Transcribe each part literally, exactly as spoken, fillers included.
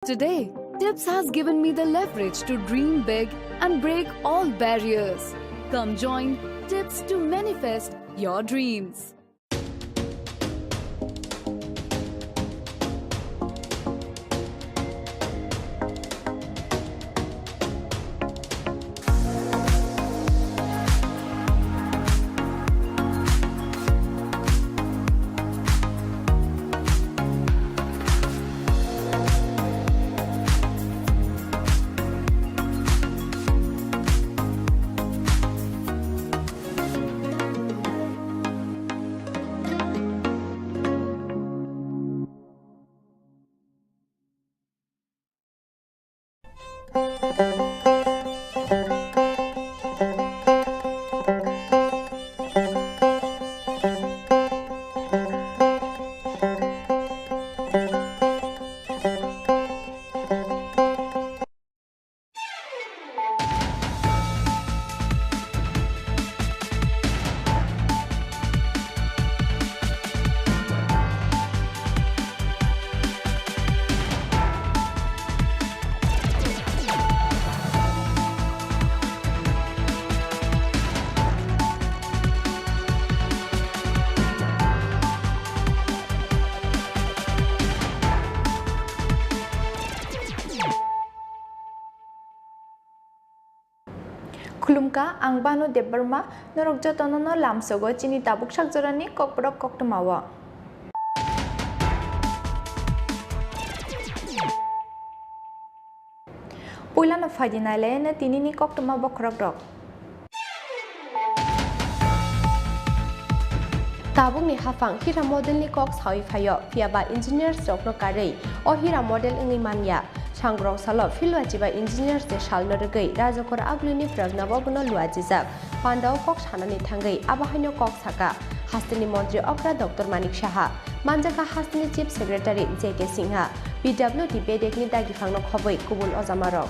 Today, Tips has given me the leverage to dream big and break all barriers. Come join Tips to manifest your dreams. Khulumkha, ang Banu Debbarma, norok jotono no lamsogo chini tabuk sakjorani kokborok koktwmao. Puilano phaidi nailaino tinini koktwma bokhorokrok. Tabukni haphang hira modelni kok sawi phaio, phiyaba engineers rokno karwi o hira model wngwi manya. Sangrong salo phil luachiba engineers de salno rwgwi Rajakhor Agulini phrwknabo bono luachijak. Pandao kok sanani thangwi abo haino kok saka hasteni montri okra Doctor Manik Saha. Manjakha hasteni Chief Secretary J K Singha, P W D bedekni dagiphangno khobwi kubun ojamarok.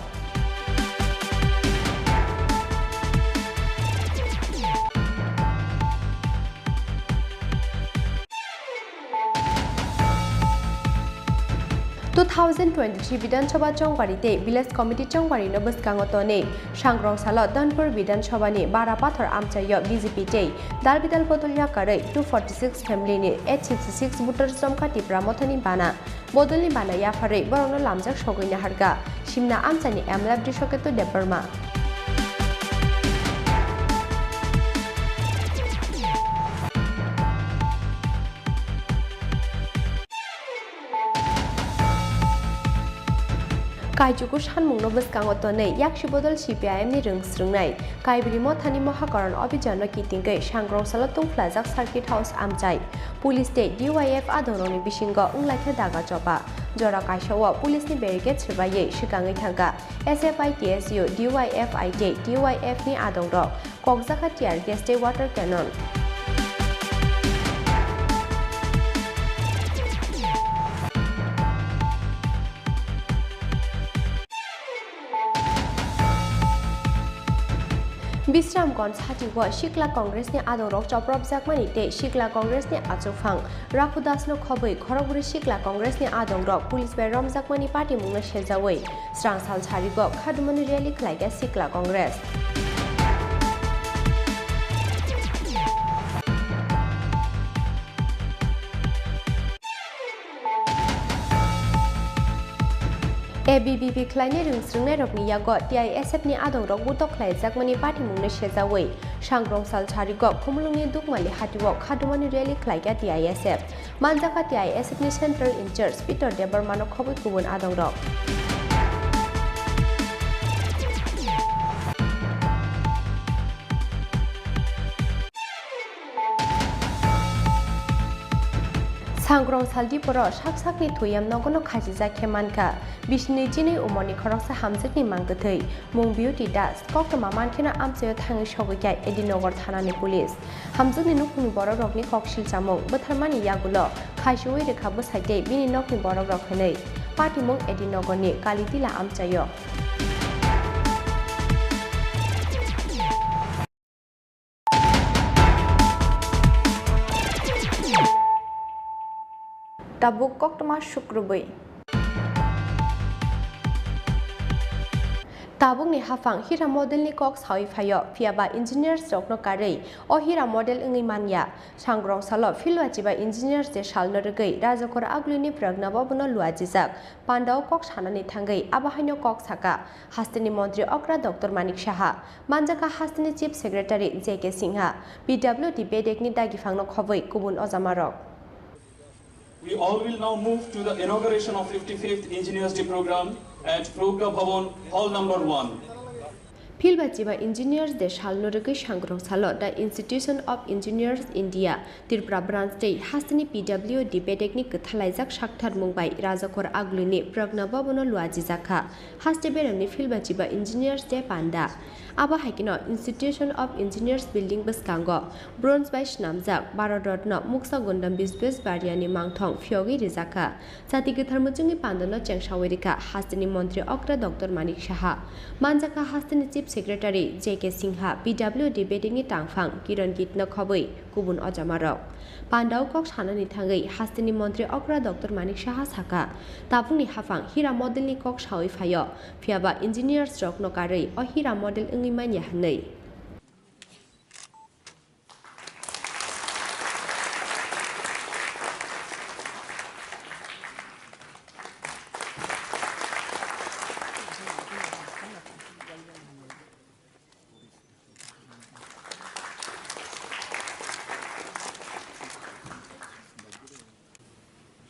Two thousand twenty-three Bidhan Sabha Chongwari tei Village Committee Chongwari no bwskango tonwi Sangrong salo Dhanpur Bidhan Sabha ni Bara Pathor amchaio B J P tei dal bidal bodol yakarwi two forty six family ni eight sixty six voter chomkha Tipra Mothani bana. Bodolni bana yapharwi borokno lamjak sogwi naharkha Simna amchaini M L A Brishaketu Debbarma. Kaichuku sanmungno bwskango tonwi yaksi bodol C P I M ni rwng srwngnai Kaibri Mothani Mohakoron Abhijanno kitingwi Sangrong salo tungphlajak Circuit House amchai. Police tei D Y F adongrokni bisingo wnglaikha daga choba. Jora kaisao police ni barricade swbaiwi swkangwi thangkha S F I, T S U, D Y F I tei D Y F ni adongrok. Kokjakha tear gas tei water cannon. Bisramganj hatio Sikla Congress ni adongrok chopropjakmani tei Sikla Congress ni achukphang Rakhu Das no khobwi khorokbrwi Sikla Congress ni adongrok police bai romjakmani patimungno sejawi srangsal sarigo khadumani rally khlaikha Sikla Congress. A B V P khlainai rwng srwngnairokni yago T I S F ni adongrok butok khlaijakmani patimungno sejawi Sangrong sal sarigo Khumulwngni Dukmali hatio khadumani rally khlaikha T I S F. Manjakha T I S F ni Central Incharge Peter Debbarmano khobwi kubun adongrok. Sangrong sal diporo sak sakni thuyam nogono khachijak khe mankha. Bisini chinwi umorni khoroksa hamjakni mang kwthwi mung Beauty Das koktwma mankheno amchaio thangwi sogwi kha A D Nagar thanani police. Hamjakni nukhungni borokrokni kok silchamung bwtharmani yagulo khaichugwi rwkha bwsai tei bini nokni borokrok hwnwi patimung A D Nagarni Kalitila amchaio. Tabuk koktwma sukrubwi. Tabukni haphang hira modelni kok sawi phaio, phiyaba engineers rokno karwi o hira model wngwi manya. Sangrong salo philbachiba engineers de salno rwgwi Rajakhor Agluini Pragna Bhavan-o luachijak. Pandao kok sanani thangwi abo haino kok saka hasteni montri okra Doctor Manik Saha, manjakha hasteni chief secretary J K Singha, P W D bedekni dagiphangno khobwi kubun ojamarok. We all will now move to the inauguration of fifty-fifth Engineers Day program at Pragna Bhavan, hall number one. Philbachiba Engineers Day salno rwgwi sangrong salo The Institution of Engineers India Tripura Branch tei hasteni P W D bedekni kwthalaijak sakthar mung bai Rajakhor Agluini Pragna Bhavan-o luajijakha. Haste beremni philbachiba Engineers Day panda. Abo hai kheno Institution of Engineers building bwskango bronze bai swnamjak Bharat Ratna Muksa Gundam Bisbes Bariani mangthong phiyogwi rijakha. Chati kwthar muchungni pandano chengsawi rikha hasteni montri okra Doctor Manik Saha. Manjakha hasteni chief secretary J K Singha, P W D bedekni tangphang Kiran Gitno khobwi kubun ojamarok. Pandao kok sanani thangwi hasteni montri okra Doctor Manik Saha saka, tabukni haphang hira modelni kok sawi phaio, phiyaba engineers rokno karwi o hira model wngwi manya hwnwi.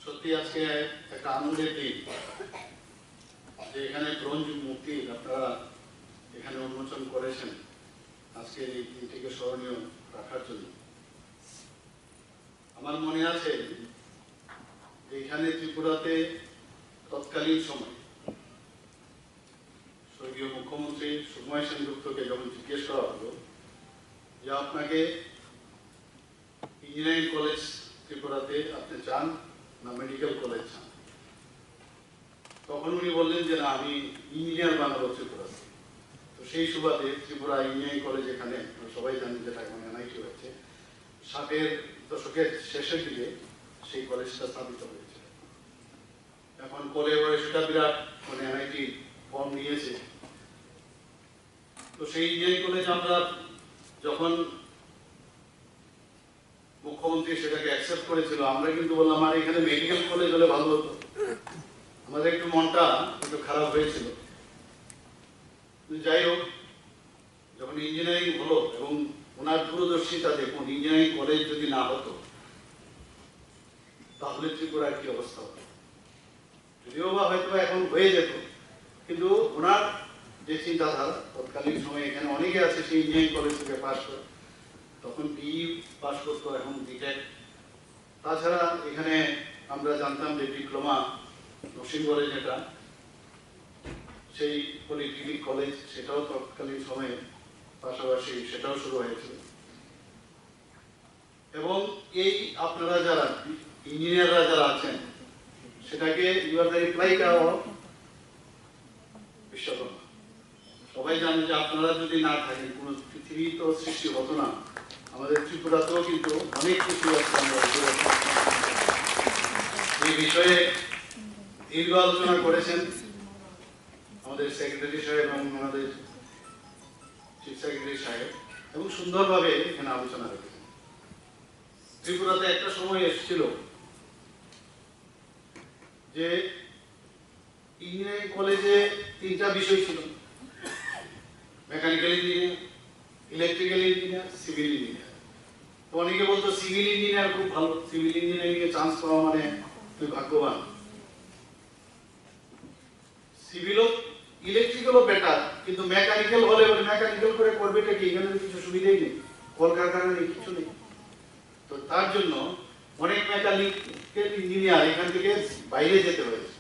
সত্যি আজকে একটা আনন্দের দিন যে এখানে ব্রোঞ্জ মূর্তি আপনারা এখানে উন্মোচন করেছেন আজকের এই দিনটিকে স্মরণীয় রাখার জন্য। আমার মনে আছে যে এখানে ত্রিপুরাতে তৎকালীন সময় স্বর্গীয় মুখ্যমন্ত্রী সুকুমার সেনগুপ্তকে যখন জিজ্ঞেস করা হলো যে আপনাকে ইঞ্জিনিয়ারিং কলেজ ত্রিপুরাতে আপনি চান না মেডিকেল কলেজ চান, তখন উনি বললেন যে না, আমি ইঞ্জিনিয়ার বানাবো ত্রিপুরাতে। তো সেই সুবাদে ত্রিপুরা ইঞ্জিনিয়ারিং কলেজ এখানে, আপনারা সবাই জানেন, যেটা এখন এনআইটি হয়েছে, ষাটের দশকের শেষের দিকে সেই কলেজটা স্থাপিত হয়েছে। এখন পরে পরে সেটা বিরাট মানে এনআইটি ফর্ম নিয়েছে। তো সেই ইঞ্জিনিয়ারিং কলেজ আমরা যখন মুখ্যমন্ত্রী সেটাকে অ্যাকসেপ্ট করেছিল, আমরা কিন্তু বললাম, "আরে, এখানে মেডিকেল কলেজ হলে ভালো হতো।" আমাদের একটু মনটা একটু খারাপ হয়েছিল। কিন্তু যাই হোক, যখন ইঞ্জিনিয়ারিং হলো এবং ওনার দূরদর্শিতা দেখুন, ইঞ্জিনিয়ারিং কলেজ যদি না হতো, তাহলে ত্রিপুরার কি অবস্থা হতো? যদিও বা হয়তো এখন হয়ে যেত, কিন্তু ওনার যে চিন্তাধারা, তৎকালীন সময়ে এখানে অনেকে আছে সেই ইঞ্জিনিয়ারিং কলেজ থেকে পাশ করে, তখন বিই পাশ করতো, এখন বিটেক। তাছাড়া এখানে আমরা জানতাম যে ডিপ্লোমা নার্সিং কলেজ, যেটা সেই পলিটেকনিক কলেজ, সেটাও তৎকালীন সময়ে পাশাপাশি সেটাও শুরু হয়েছিল। এবং এই আপনারা যারা ইঞ্জিনিয়াররা যারা আছেন, সেটাকে you are the replica of Vishwakarma. সবাই জানে যে আপনারা যদি না থাকেন, কোনো পৃথিবী তো সৃষ্টি হতো না। আমাদের ত্রিপুরাতেও কিন্তু অনেক কিছু আছে আমরা উপরে। এই বিষয়ে দীর্ঘ আলোচনা করেছেন আমাদের সেক্রেটারি সাহেব এবং আমাদের চিফ সেক্রেটারি সাহেব, এবং সুন্দরভাবে এখানে আলোচনা রেখেছেন। ত্রিপুরাতে একটা সময় এসেছিল যে ইঞ্জিনিয়ারিং কলেজে তিনটা বিষয় ছিল, mechanical engineer, electrical engineer, civil engineer. তো অনেকে বলতো সিভিল ইঞ্জিনিয়ার খুব ভালো, সিভিল ইঞ্জিনিয়ারিং এ চান্স পাওয়া মানে তুই ভাগ্যবান। সিভিলও, ইলেকট্রিক্যালও বেটার, কিন্তু মেকানিক্যাল হলে ওই মেকানিক্যাল করে করবেটা কি? এখানে তো কিছু সুবিধাই নেই, কলকারখানা নেই, কিছু নেই। তো তার জন্য অনেক মেকানিক্যাল ইঞ্জিনিয়ার এখান থেকে বাইরে যেতে হয়েছে।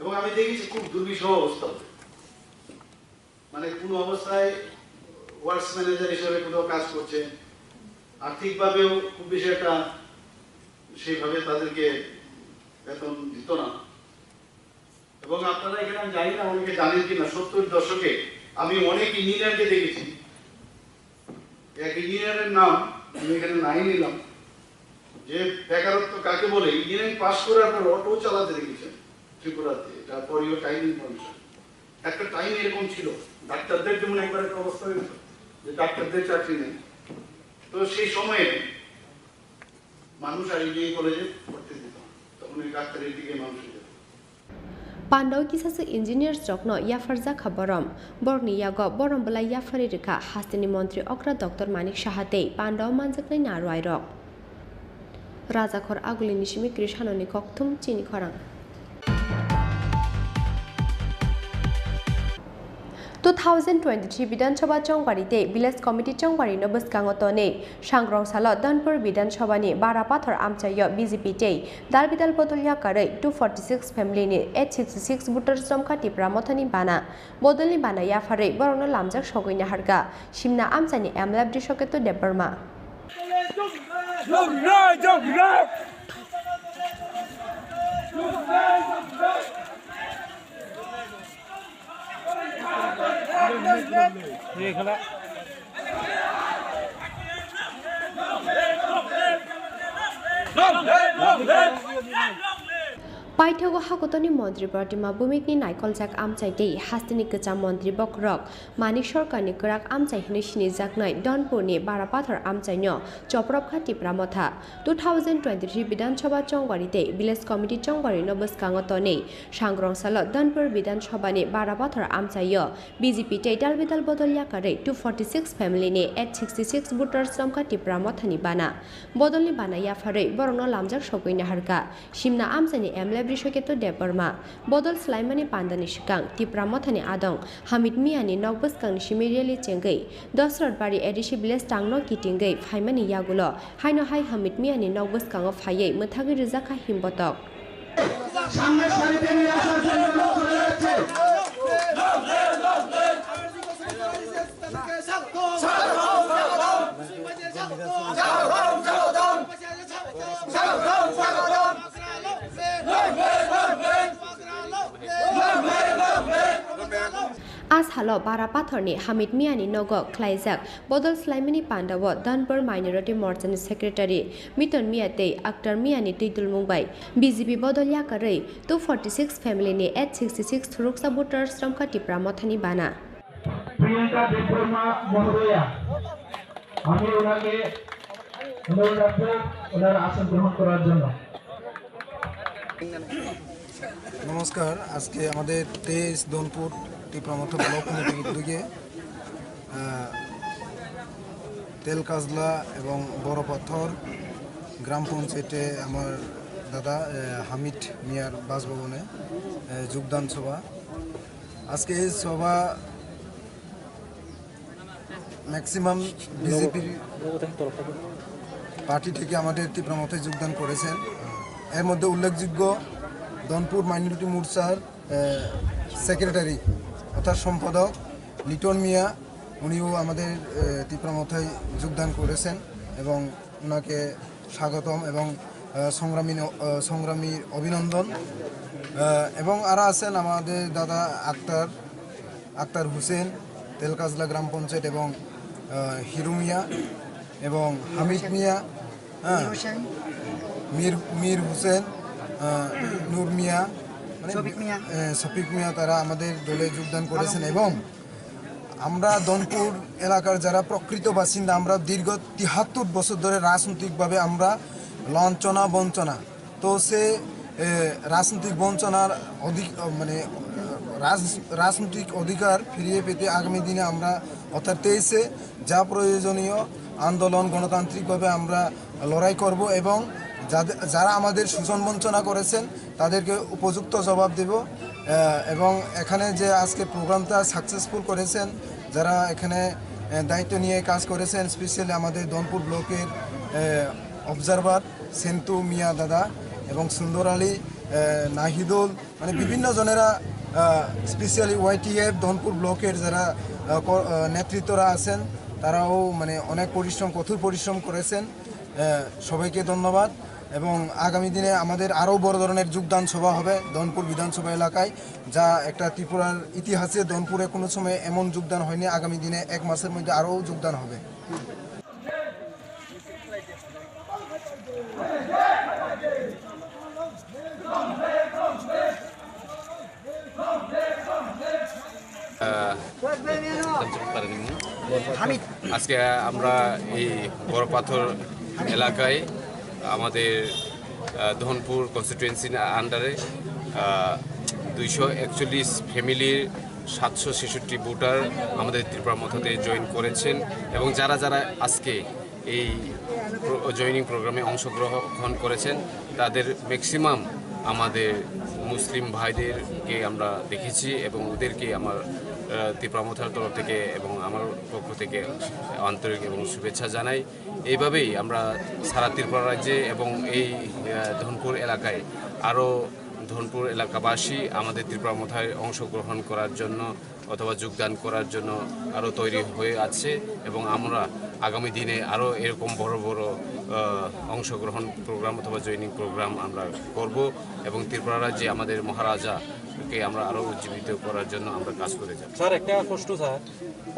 এবং আমি দেখেছি খুব দুর্বিষহ অবস্থা। মানে কোনো অবস্থায় ওয়ার্কস ম্যানেজার হিসেবে কোথাও কাজ করছে, আর্থিকভাবেও খুব বেশি একটা সেইভাবে তাদেরকে বেতন দিত না। এবং আপনারা এখানে, আমি জানি না অনেকে জানেন কি না, সত্তর দশকে আমি অনেক ইঞ্জিনিয়ারকে দেখেছি। এক ইঞ্জিনিয়ারের নাম আমি এখানে নাই নিলাম, যে বেকারত্ব কাকে বলে, ইঞ্জিনিয়ারিং পাস করার পর অটো চালাতে দেখেছেন ত্রিপুরাতে, এটা ফর ইউর কাইন্ড ইনফরমেশন। একটা টাইম এরকম ছিল, ডাক্তারদের যেমন একবার একটা অবস্থা হয়েছিল যে ডাক্তারদের চাকরি নেই। তো সেই সময়ে মানুষ আর ইঞ্জিনিয়ারিং কলেজে পড়তে দিত না। তখন ওই ডাক্তারের দিকে মানুষ যেত। Pandao kisasa engineers rokno yapharjak kha borom. Borokni yago borom belai yapharwi rwkha hasteni montri okra Doctor Manik Saha tei pandao manjaknai narwai rok. Rajakhor Agulini simi Krishanoni kokthum chini khorang. Two thousand twenty-three Bidhan Sabha Chongwari tei Village Committee Chongwari no bwskango tonwi Sangrong salo Dhanpur Bidhan Sabha ni Bara Pathor amchaio B J P tei dalbidal bodol yakarwi two forty six family ni eight sixty six voters romkha Tipra Mothani bana. Bodolni bana yapharwi borokno lamjak sogwi naharkha Simna amchaini M L A Brishoketu Debbarma. Paithago hakotorni montri Pratima Bhumikni naikoljak amchai tei hasteni kwcham montri bokhorok Manik Sarkarni kwrak amchai hwnwi sinijaknai Dhonpurni Bara Pathor amchaino choprobkha Tipra Motha. Two thousand twenty-three Bidhan Sabha Chongwari tei Village Committee Chongwari no bwskango tonwi Sangrong salo Dhonpur Bidhan Sabhani Bara Pathor amchaio B J P tei dalbidal bodol yakarwi two forty six family ni eight sixty six voters romkha Tipra Mothani bana. Bodolni bana yapharwi borokno lamjak sogwi naharkha Simna amchaini M L A Brishoketu Debbarma. Bodol swlaimani pandani swkang Tipra Mothani adong Hamid Miani nok bwskangni simi rally chengwi Dosrotbari A D C village tangno kitingwi phaimani yagulo haino hai Hamid Miani nok bwskango phaiwi mwthagwi rwjakha himbotok. সামনের সারিতে নিয়ে আসার জন্য লক্ষ্য রয়েছে। A salo Bara Pathorni Hamid Miani nogo khlaijak bodol swlaimani pandao Dhanpur Minority Morchani Secretary Miton Mia tei Akhtar Miani twi dulmung bai B J P bodol yakarwi two forty six family ni eight sixty six thuruksa voters romkha Tipra Mothani bana. Priyanka দেববর্মা মহোদয়া, আমি ওনাকে অনুরোধ রাখবো ওনার আসন গ্রহণ করার জন্য। নমস্কার, আজকে আমাদের তেইশ ধনপুর টিপ্রামথা ব্লক কমিটির উদ্যোগে, আহ, তেলকাজলা এবং বড় পাথর গ্রাম পঞ্চায়েতে আমার দাদা, আহ, হামিদ মিয়ার বাসভবনে, আহ, যোগদান সভা। আজকে এই সভা ম্যাক্সিমাম বিজেপির পার্টি থেকে আমাদের টিপ্রামথায় যোগদান করেছেন। এর মধ্যে উল্লেখযোগ্য ধনপুর মাইনরিটি মোর্চার, আহ, সেক্রেটারি অর্থাৎ সম্পাদক লিটন মিয়া, উনিও আমাদের, আহ, টিপ্রামথায় যোগদান করেছেন এবং ওনাকে স্বাগতম এবং, আহ, সংগ্রামী ন-, আহ, সংগ্রামীর অভিনন্দন। আহ, এবং আরও আছেন আমাদের দাদা আক্তার, আক্তার হোসেন, তেলকাজলা গ্রাম পঞ্চায়েত এবং, আহ, হিরু মিয়া এবং হামিদ মিয়া, হ্যাঁ, মীর, মীর হোসেন, আহ, নূর মিয়া, মানে, শফিক মিয়া। আহ, শফিক মিয়া, তারা আমাদের দলে যোগদান করেছেন এবং আমরা ধনপুর এলাকার যারা প্রকৃত বাসিন্দা, আমরা দীর্ঘ তিহাত্তর বছর ধরে রাজনৈতিকভাবে আমরা লাঞ্ছনা বঞ্চনা, তো সে, এ, রাজনৈতিক বঞ্চনার অধিক, মানে, রাজ-, রাজনৈতিক অধিকার ফিরিয়ে পেতে আগামী দিনে আমরা অর্থাৎ তেইশে যা প্রয়োজনীয় আন্দোলন গণতান্ত্রিকভাবে আমরা লড়াই করব এবং যাদের, যারা আমাদের শোষণ বঞ্চনা করেছেন তাদেরকে উপযুক্ত জবাব দেব। আহ, এবং এখানে যে আজকে প্রোগ্রামটা সাকসেসফুল করেছেন, যারা এখানে, আহ, দায়িত্ব নিয়ে কাজ করেছেন, স্পেশালি আমাদের ধনপুর ব্লকের, আহ, অবজারভার সেন্টু মিয়া দাদা এবং সুন্দর আলী, আহ, নাহিদুল, মানে বিভিন্ন জনেরা, আহ, স্পেশালি ওয়াইটিএফ ধনপুর ব্লকের যারা, আহ, ক-, আহ, নেতৃত্বরা আছেন, তারাও মানে অনেক পরিশ্রম, কঠোর পরিশ্রম করেছেন। আহ, সবাইকে ধন্যবাদ। এবং আগামী দিনে আমাদের আরও বড় ধরনের যোগদান সভা হবে ধনপুর বিধানসভা এলাকায়, যা একটা ত্রিপুরার ইতিহাসে ধনপুরে কোনো সময় এমন যোগদান হয়নি। আগামী দিনে এক মাসের মধ্যে আরও যোগদান হবে। আহ, আজকে আমরা এই বড় পাথর এলাকায় আমাদের, আহ, ধনপুর কনস্টিটুয়েন্সির আন্ডারে, আহ, দুইশো একচল্লিশ ফ্যামিলির সাতশো ছেষট্টি ভোটার আমাদের ত্রিপুরা মথাতে জয়েন করেছেন এবং যারা যারা আজকে এই প্র-, জয়েনিং প্রোগ্রামে অংশগ্রহণ করেছেন, তাদের ম্যাক্সিমাম আমাদের মুসলিম ভাইদেরকে আমরা দেখেছি এবং ওদেরকে আমার, আহ, ত্রিপুরা মথার তরফ থেকে এবং আমার পক্ষ থেকে আন্তরিক এবং শুভেচ্ছা জানাই। এইভাবেই আমরা সারা ত্রিপুরা রাজ্যে এবং এই, আহ, ধনপুর এলাকায় আরও ধনপুর এলাকাবাসী আমাদের ত্রিপুরা মথায় অংশগ্রহণ করার জন্য অথবা যোগদান করার জন্য আরও তৈরি হয়ে আছে এবং আমরা আগামী দিনে আরও এরকম বড় বড়, আহ, অংশগ্রহণ প্রোগ্রাম অথবা জয়েনিং প্রোগ্রাম আমরা করব এবং ত্রিপুরা রাজ্যে আমাদের মহারাজাকে আমরা আরও উজ্জীবিত করার জন্য আমরা কাজ করে যাব। স্যার, একটা প্রশ্ন স্যার,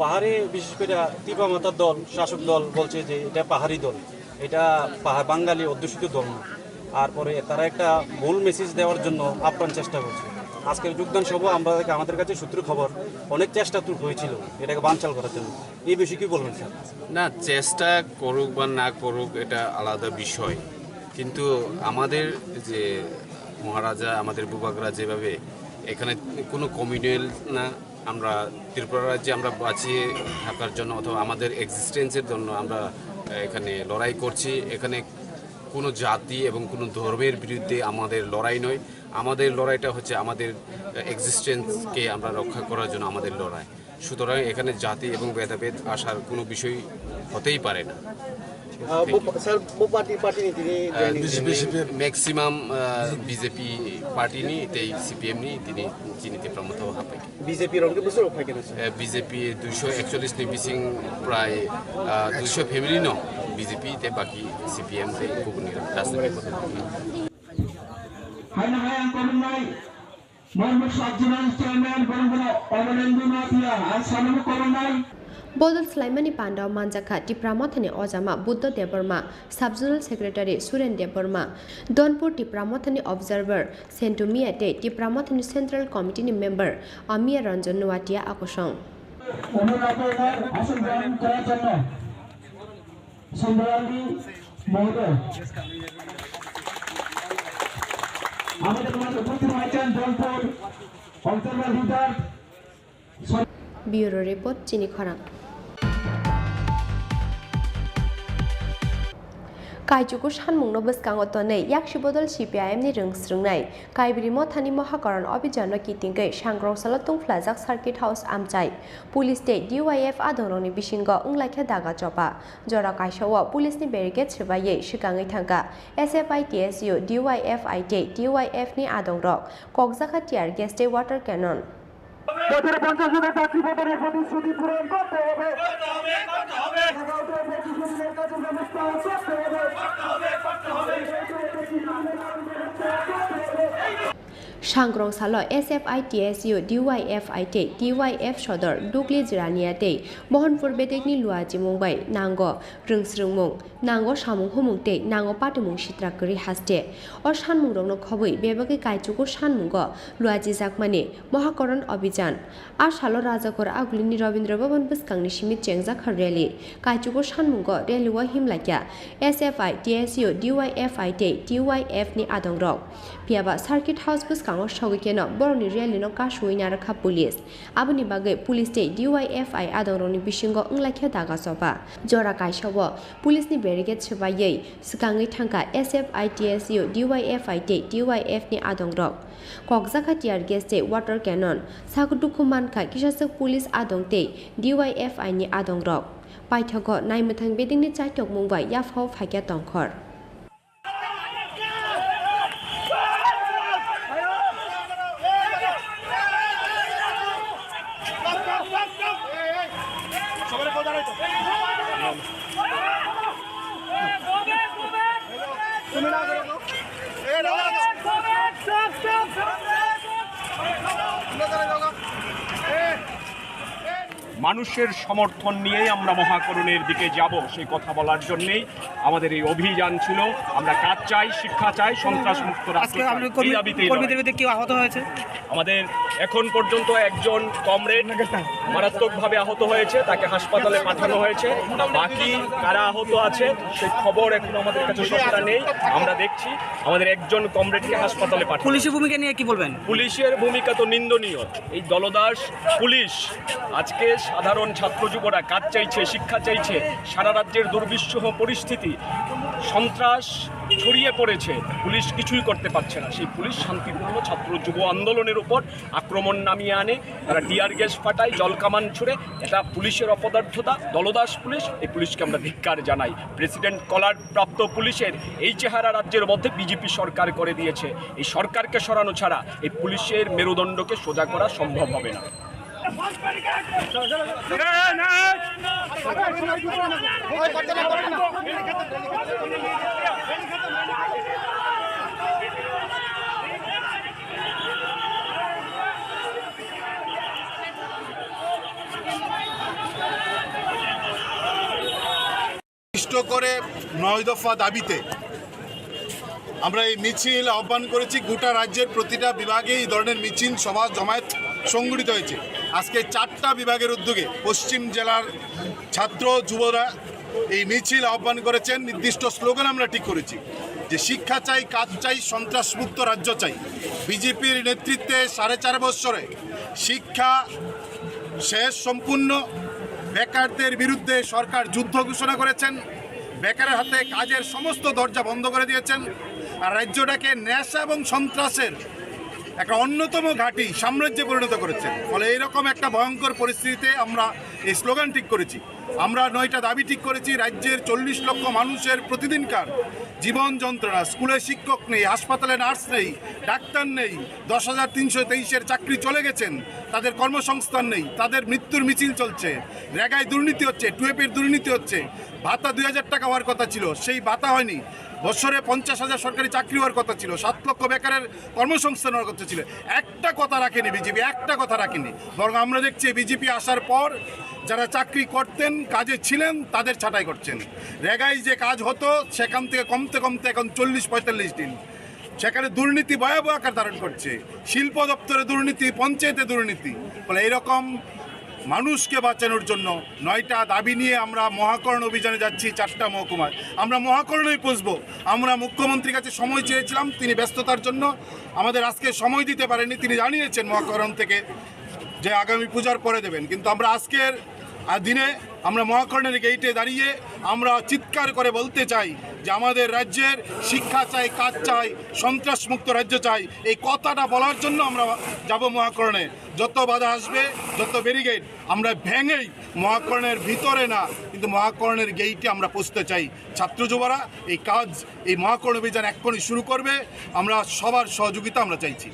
পাহাড়ে বিশেষ করে টিপা মাতার দল, শাসক দল বলছে যে এটা পাহাড়ি দল, এটা পাহাড় বাঙালি অধ্যুষিত দল না। আর পরে তারা একটা ভুল মেসেজ দেওয়ার জন্য আপ্রাণ চেষ্টা করছে। আজকের যোগদান সভা আমরা, আমাদের কাছে সূত্র খবর, অনেক চেষ্টা তো হয়েছিল এটাকে বানচাল করার জন্য। এই বিষয়ে কি বলবেন স্যার? না, চেষ্টা করুক বা না করুক, এটা আলাদা বিষয়, কিন্তু আমাদের যে মহারাজা, আমাদের বুবাগরা যেভাবে এখানে কোনো কমিউনাল না, আমরা ত্রিপুরা রাজ্যে আমরা বাঁচিয়ে থাকার জন্য অথবা আমাদের এক্সিস্টেন্সের জন্য আমরা এখানে লড়াই করছি। এখানে কোনো জাতি এবং কোনো ধর্মের বিরুদ্ধে আমাদের লড়াই নয়। আমাদের লড়াইটা হচ্ছে আমাদের এক্সিস্টেন্সকে আমরা রক্ষা করার জন্য আমাদের লড়াই। সুতরাং এখানে জাতি এবং ভেদাভেদ আসার কোনো বিষয় হতেই পারে না। Ah, bo, sir, bo party, party ni tini joining? Maybe, maybe. Maximum, ah, B J P party ni tei C P M ni tini chini Tipra Motha o hapai. B J P rok khe bwswk phai khe na, sir? Eh, B J P duisho ekchollish ni bising prai, ah, duisho family no B J P tei baki C P M tei kubuni rajnitik. Haino hai ang khulumnai. Model swlaimani pandao manjakha Tipra Mothani ojama Buddha Debbarma, Sub Zonal Secretary Suren Debbarma, Donpur Tipra Mothani Observer Sentu Miya tei Tipra Mothani Central Committee ni member Amiya Ranjan Noatia akosong. Subrali Mohodoy. Amateur match upasthit rwcheng Donpur Observer Leader. Bureau Report, Chini Khorang. Kaichuku sanmungno bwskango tonwi Yaksi Bodol C P I M ni rwng swrwngnai Kaibri Mothani Mohakoron Abhijan no kitingwi Sangrong salo tungphlajak Circuit House amchai. Police tei D Y F adongrokni bisingo wnglaikha daga choba. Jora kaisa o police ni barricade swbaiwi swkangwi thangkha S F I, T S U, D Y F I tei T Y F ni adongrok. Kokjakha tear gas tei water cannon. বছরে পঞ্চাশ হাজার চাকরি প্রদানের প্রতিশ্রুতি পূরণ করতে হবে। Sangrong salo S F I, T S U, D Y F I tei T Y F sodor Dukli Jirania tei Mohanpur bedekni luachimung bai nango rwngsrwngmung, nango samung humung tei nango patimung sitra kwrwi haste. O sanmungrokno khobwi bebagwi kaichuku sanmungo luachijakmani Mohakoron Abhijan. A salo Rajakor Agulini Rabindra Bhaban bwskangni simi chengjakha rally. Kaichuku sanmungo rally o himlakya S F I, T S U, D Y F I tei T Y F ni adongrok. Phiyaba Circuit House bwskango sogwi kheno borokni rally no kasuwi narwkha police. Aboni bagwi police tei D Y F I adongrokni bisingo wnglaikha daga choba. Jora kaisa o police ni barricade swbaiwi swkangwi thangkha S F I, T S U, D Y F I tei T Y F ni adongrok. Kokjakha tear gas tei water cannon. Sak dukhu mankha kisaswk police adong tei D Y F I ni adongrok. Paithago naimwthang bedekni chaitokmung bai yaphao phaikha tongkhor. মানুষের সমর্থন নিয়েই আমরা মহাকরণের দিকে যাব, সেই কথা বলার জন্যেই আমাদের এই অভিযান ছিল। আমরা কাজ চাই, শিক্ষা চাই, সন্ত্রাস মুক্ত রাষ্ট্র আজকে চাই। আপনি এই কর্মী-, দাবিতেই কর্মীদের লড়াই। বিরুদ্ধে কেউ আহত হয়েছে? আমাদের এখন পর্যন্ত একজন কমরেড মারাত্মকভাবে আহত হয়েছে, তাকে হাসপাতালে পাঠানো হয়েছে। বাকি কারা আহত আছে সেই খবর এখন আমাদের কাছে সবটা নেই, আমরা দেখছি। আমাদের একজন কমরেডকে হাসপাতালে পাঠানো পুলিশের ভূমিকা নিয়ে কি বলবেন? পুলিশের ভূমিকা তো নিন্দনীয়। এই দলদাস পুলিশ আজকে সাধারণ ছাত্র যুবরা কাজ চাইছে, শিক্ষা চাইছে, সারা রাজ্যের দুর্বিষহ পরিস্থিতি, সন্ত্রাস ছড়িয়ে পড়েছে, পুলিশ কিছুই করতে পারছে না। সেই পুলিশ শান্তিপূর্ণ ছাত্র যুব আন্দোলনের উপর আক্রমণ নামিয়ে আনে, তারা টিয়ার গ্যাস ফাটায়, জল কামান ছুড়ে। এটা পুলিশের অপদার্থতা, দলদাস পুলিশ। এই পুলিশকে আমরা ধিক্কার জানাই। প্রেসিডেন্ট কলার প্রাপ্ত পুলিশের এই চেহারা রাজ্যের মধ্যে বিজেপি সরকার করে দিয়েছে। এই সরকারকে সরানো ছাড়া এই পুলিশের মেরুদণ্ডকে সোজা করা সম্ভব হবে না। নির্দিষ্ট করে নয় দফা দাবিতে আমরা এই মিছিল আহ্বান করেছি। গোটা রাজ্যের প্রতিটা বিভাগে এই ধরনের মিছিল, সভা, জমায়েত সংগঠিত হয়েছে। আজকে চারটা বিভাগের উদ্যোগে পশ্চিম জেলার ছাত্র যুবরা এই মিছিল আহ্বান করেছেন। নির্দিষ্ট স্লোগান আমরা ঠিক করেছি যে, "শিক্ষা চাই, কাজ চাই, সন্ত্রাসমুক্ত রাজ্য চাই।" বিজেপির নেতৃত্বে সাড়ে চার বছরে শিক্ষা শেষ সম্পূর্ণ। বেকারদের বিরুদ্ধে সরকার যুদ্ধ ঘোষণা করেছেন, বেকারের হাতে কাজের সমস্ত দরজা বন্ধ করে দিয়েছেন, আর রাজ্যটাকে নেশা এবং সন্ত্রাসের একটা অন্যতম ঘাঁটি, সাম্রাজ্যে পরিণত করেছেন। ফলে এইরকম একটা ভয়ঙ্কর পরিস্থিতিতে আমরা এই স্লোগান ঠিক করেছি। আমরা নয়টা দাবি ঠিক করেছি। রাজ্যের চল্লিশ লক্ষ মানুষের প্রতিদিনকার জীবন যন্ত্রণা, স্কুলে শিক্ষক নেই, হাসপাতালে নার্স নেই, ডাক্তার নেই, দশ হাজার তিনশো তেইশের চাকরি চলে গেছেন, তাদের কর্মসংস্থান নেই, তাদের মৃত্যুর মিছিল চলছে, রেগায় দুর্নীতি হচ্ছে, টুয়েপের দুর্নীতি হচ্ছে, ভাতা দুই হাজার টাকা হওয়ার কথা ছিল, সেই ভাতা হয়নি, বছরে পঞ্চাশ হাজার সরকারি চাকরি হওয়ার কথা ছিল, সাত লক্ষ বেকারের কর্মসংস্থান হওয়ার কথা ছিল। একটা কথা রাখেনি বিজেপি, একটা কথা রাখেনি। বরং আমরা দেখছি বিজেপি আসার পর যারা চাকরি করতেন, কাজে ছিলেন, তাদের ছাঁটাই করছেন। রেগাই যে কাজ হতো, সেখান থেকে কমতে কমতে এখন চল্লিশ পঁয়তাল্লিশ দিন। সেখানে দুর্নীতি ভয়াবহ আকার ধারণ করছে। শিল্প দপ্তরে দুর্নীতি, পঞ্চায়েতে দুর্নীতি। ফলে এরকম মানুষকে বাঁচানোর জন্য নয়টা দাবি নিয়ে আমরা মহাকরণ অভিযানে যাচ্ছি চারটা মহকুমায়। আমরা মহাকরণেই পৌঁছবো। আমরা মুখ্যমন্ত্রীর কাছে সময় চেয়েছিলাম, তিনি ব্যস্ততার জন্য আমাদের আজকে সময় দিতে পারেননি। তিনি জানিয়েছেন মহাকরণ থেকে যে আগামী পূজার পরে দেবেন, কিন্তু আমরা আজকের আহ, দিনে আমরা মহাকরণের গেইটে দাঁড়িয়ে আমরা চিৎকার করে বলতে চাই যে আমাদের রাজ্যের শিক্ষা চাই, কাজ চাই, সন্ত্রাসমুক্ত রাজ্য চাই। এই কথাটা বলার জন্য আমরা যাব মহাকরণে। যত বাধা আসবে, যত ব্যারিকেড, আমরা ভেঙেই মহাকরণের ভিতরে না, কিন্তু মহাকরণের গেইটে আমরা পৌঁছতে চাই। ছাত্র যুবরা এই কাজ, এই মহাকরণ অভিযান এক্ষুনি শুরু করবে। আমরা সবার সহযোগিতা আমরা চাইছি।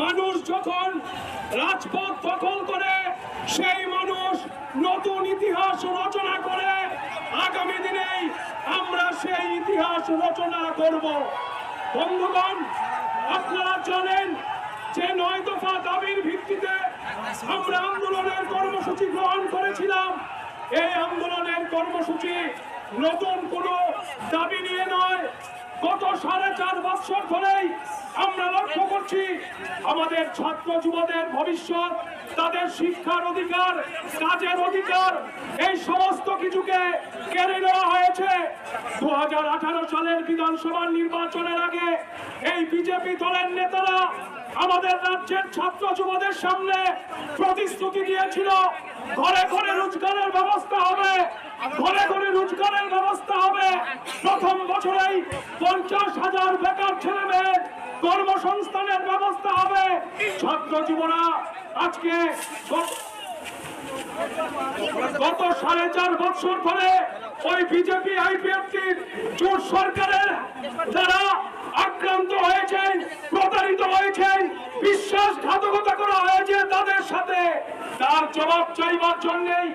মানুষ যখন রাজপথ দখল করে, সেই মানুষ নতুন ইতিহাস রচনা করে। আগামী দিনেই আমরা সেই ইতিহাস রচনা করব। বন্ধুগণ, আপনারা জানেন যে নয় দফা দাবির ভিত্তিতে আমরা আন্দোলনের কর্মসূচি গ্রহণ করেছিলাম। এই আন্দোলনের কর্মসূচি নতুন কোনো দাবি নিয়ে নয়। গত সাড়ে চার বছর ধরেই আমরা লক্ষ্য করছি, আমাদের ছাত্র যুবদের ভবিষ্যৎ, তাদের শিক্ষার অধিকার, কাজের অধিকার, এই সমস্ত কিছুকে কেড়ে নেওয়া হয়েছে। দু হাজার আঠারো সালের বিধানসভা নির্বাচনের আগে এই বিজেপি দলের নেতারা আমাদের রাজ্যের ছাত্র যুবদের সামনে প্রতিশ্রুতি দিয়েছিল, ঘরে ঘরে রোজগারের ব্যবস্থা হবে, ঘরে ঘরে রোজগারের ব্যবস্থা হবে। প্রথম বছরেই পঞ্চাশ হাজার বেকার ছেলে মেয়ের কর্মসংস্থানের ব্যবস্থা হবে। ছাত্র যুবরা আজকে গত, গত সাড়ে চার বছর ধরে ওই বিজেপি আইপিএফটির জোট সরকারের যারা আক্রান্ত হয়েছেন, প্রতারিত হয়েছেন, বিশ্বাসঘাতকতা করা হয়েছে তাদের সাথে। তার জবাব চাইবার জন্যই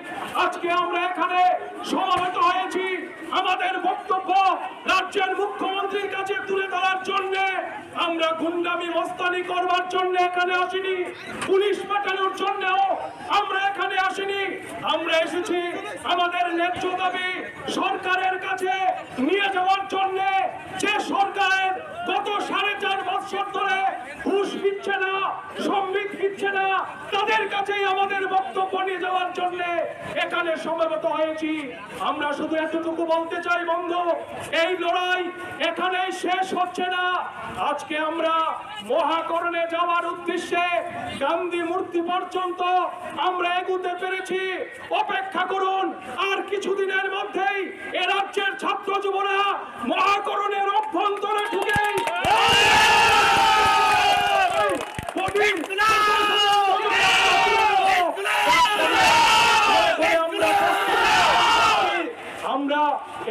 আজকে আমরা এখানে সমবেত হয়েছি। আমাদের বক্তব্য রাজ্যের মুখ্যমন্ত্রীর কাছে তুলে ধরার জন্য। আমরা গুন্ডামি মস্তানি করবার জন্য এখানে আসিনি, পুলিশ পাঠানোর জন্যও আমরা এখানে আসিনি। আমরা এসেছি আমাদের ন্যায্য দাবি সরকারের কাছে নিয়ে যাওয়ার জন্য, যে সরকারের গত সাড়ে চার বছর ধরে হুঁশ ফিরছে না, সম্বিত ফিরছে না, তাদের কাছেই আমাদের বক্তব্য নিয়ে যাওয়ার জন্য এখানে সমবেত হয়েছি। আমরা শুধু এতটুকু বলতে চাই বন্ধু, এই লড়াই এখানেই শেষ হচ্ছে না। আজকে আমরা মহাকরণে যাওয়ার উদ্দেশ্যে গান্ধী মূর্তি পর্যন্ত আমরা এগুতে পেরেছি। অপেক্ষা করুন, আর কিছুদিনের মধ্যেই এ রাজ্যের ছাত্র যুবরা মহাকরণের অভ্যন্তরে ঢুকেই কঠিন আমরা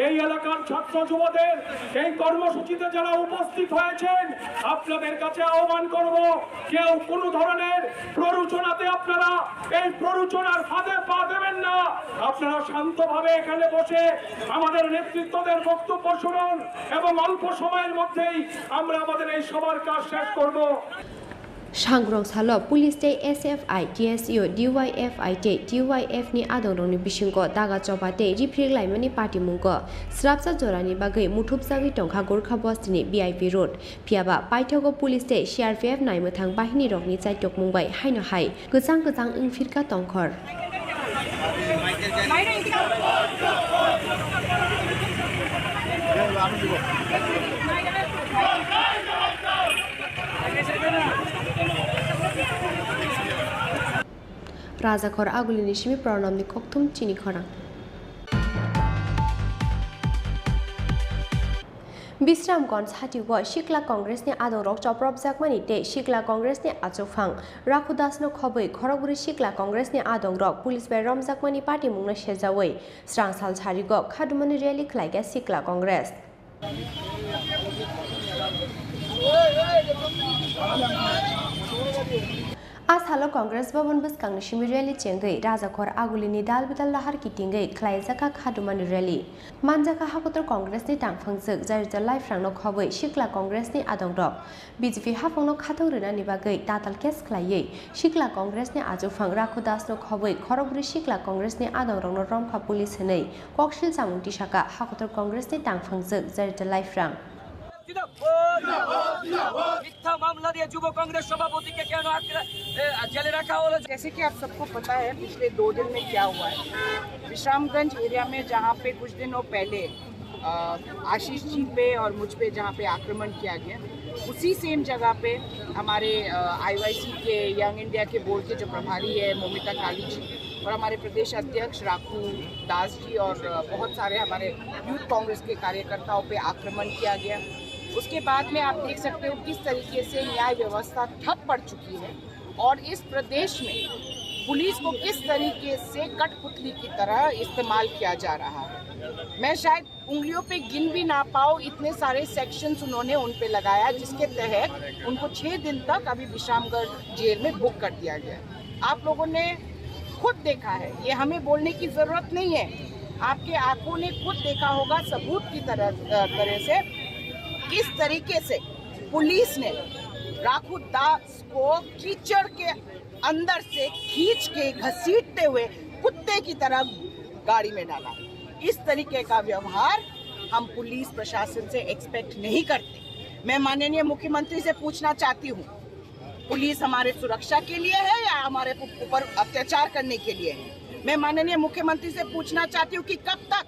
এই এলাকার ছাত্র যুবদের এই কর্মসূচিতে যারা উপস্থিত হয়েছেন, আপনাদের কাছে আহ্বান করব, কেউ কোনো ধরনের প্ররোচনাতে আপনারা এই প্ররোচনার ফাঁদে পা দেবেন না। আপনারা শান্তভাবে এখানে বসে আমাদের নেতৃত্বদের বক্তব্য শুনুন এবং অল্প সময়ের মধ্যেই আমরা আমাদের এই সভার কাজ শেষ করব। Sangrong salo police tei S F I, T S U, D Y F I tei T Y F ni adongrokni bisingo daga choba tei riphrek laimani patimungo srapsa jorani bagwi muthupjagwi tongkha Gorkha bostini V I P road. Phiyaba paithago police tei C R P F naimwthang bahinirokni chaitokmung bai haino hai kwchang kwchang wngphirkha tongkhor. Rajakhor Agulini simi Pranamni kokthum chini khorang. Bisramganj hatio Sikla Congressni adongrok chopropjakmani tei Sikla Congressni achukphang Rakhu Dasno khobwi khorokbrwi Sikla Congressni adongrok police bai romjakmani patimungno sejawi srangsal sarigo khadumani rally khlaikha Sikla Congress. A salo Congress Bhavan bwskangni simi rally chengwi Rajakhor Agulini dal bidal lahar kitingwi khlaijakha khadumani rally. Manjakha hakotor Congressni tangphwngjwk Jairja Laiphrangno khobwi Sikla Congressni adongrok B J P haphangno khatung rwnani bagwi tatal case khlaiwi Sikla Congressni achukphang Rakhu Dasno khobwi khorokbrwi Sikla Congressni adongrokno romkha police hwnwi koksil chamung tisakha hakotor Congressni tangphwngjwk Jairja Laiphrang. মিথ্যা মামলা দিয়ে যুব কংগ্রেস সভাপতিকে কেন আটকে রা-, এ, জেলে রাখা হলো? जैसे कि आप सबको पता है, पिछले दो दिन में क्या हुआ है। विश्रामगंज एरिया में, जहाँ पे कुछ दिनों पहले, अ, आशीष जी पे और मुझ पे जहाँ पे आक्रमण किया गया, उसी सेम जगह पे हमारे, अ, I Y C के, यंग इंडिया के बोर्ड के जो प्रभारी है मोमिता काली जी, और हमारे प्रदेश अध्यक्ष राखू दास जी और, अ, बहुत सारे हमारे यूथ कांग्रेस के कार्यकर्ताओं पे आक्रमण किया गया। उसके बाद में आप देख सकते हो किस तरीके से न्याय व्यवस्था ठप पड़ चुकी है और इस प्रदेश में पुलिस को किस तरीके से कठपुतली की तरह इस्तेमाल किया जा रहा है। मैं शायद उंगलियों पे गिन भी ना पाओ, इतने सारे सेक्शंस उन्होंने उन पे लगाया, जिसके तहत उनको छह दिन तक अभी विश्रामगढ़ जेल में बुक कर दिया गया। आप लोगों ने खुद देखा है, ये हमें बोलने की जरूरत नहीं है, आपके आंखों ने खुद देखा होगा सबूत की तरह, अ, तरह से किस तरीके से पुलिस ने राखू दास को कीचड़ के अंदर से खींच के घसीटते हुए कुत्ते की तरह गाड़ी में डाला। इस तरीके का व्यवहार हम पुलिस प्रशासन से एक्सपेक्ट नहीं करते। मैं माननीय मुख्यमंत्री से पूछना चाहती हूँ, पुलिस हमारे सुरक्षा के लिए है या हमारे ऊपर अत्याचार करने के लिए है? मैं माननीय मुख्यमंत्री से पूछना चाहती हूँ कि कब तक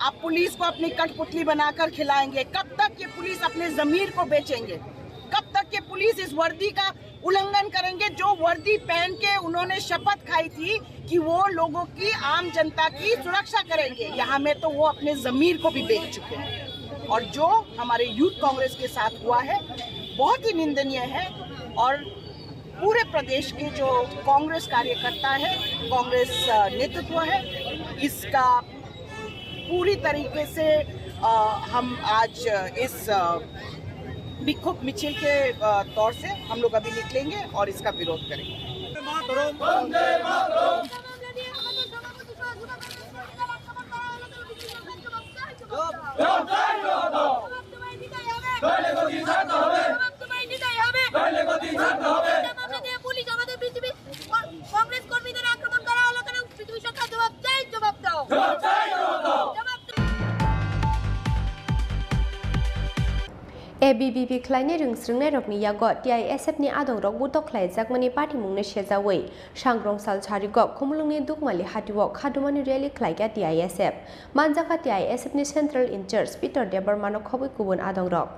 आप पुलिस को अपनी कठपुतली बनाकर खिलाएंगे? कब तक ये पुलिस अपने जमीर को बेचेंगे? कब तक ये पुलिस इस वर्दी का उल्लंघन करेंगे? जो वर्दी पहन के उन्होंने शपथ खाई थी कि वो लोगों की, आम जनता की सुरक्षा करेंगे, यहाँ में तो वो अपने जमीर को भी बेच चुके हैं। और जो हमारे यूथ कांग्रेस के साथ हुआ है, बहुत ही निंदनीय है। और पूरे प्रदेश के जो कांग्रेस कार्यकर्ता है, कांग्रेस, अ, नेतृत्व है, इसका पूरी तरीके से, अ, हम आज इस, अ, विक्षोभ मिছিল के, अ, तौर से हम लोग अभी निकलेंगे और इसका विरोध करेंगे। বন্দে মাতরম। পুলিশ আমাদের পৃথিবী কংগ্রেস কর্মীদের আক্রমণ করা হলো কেন? পৃথিবী সরকার জবাব চাই, জবাব দাও। জবাব চাই, জবাব দাও। জবাব দাও। A B V P khlainai rwng srwngnairokni yago T I S F ni adongrok butok khlaijakmani patimungno sejaui Sangrong sal sarigo Khumulwngni Dukmali hatio khadumani rally khlaikha T I S F. Manjakha T I S F ni Central In-charge Peter Debbarmano khobwi kubun adongrok.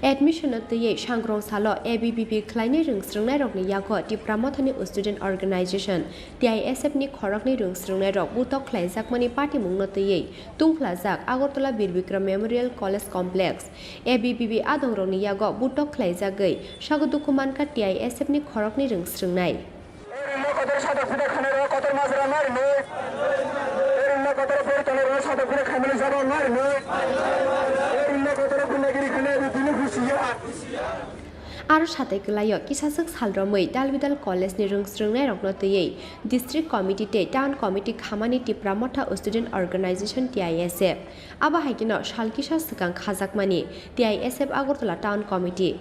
Admission no twiwi Sangrong salo A B V P khlainai rwng srwngnairokni yago Tipra Mothani Student Organization, T I S F ni khoroknwi rwng srwngnairok butok khlaijakmani patimungno twiwi tungphlajak Agartala Bir Bikram Memorial College Complex. A B V P adongrokni yago butok khlaijagwi sago dukhu mankha T I S F ni khoroknwi rwng srwngnai. Aro satai kwlaio kisaswk sal romwi dalbidal college ni rwng srwngnairokno twiwi district committee tei town committee khamani Tipra Motha Student Organization T I S F. Abo hai kheno sal kisa swkang khajakmani T I S F Agartala Town Committee.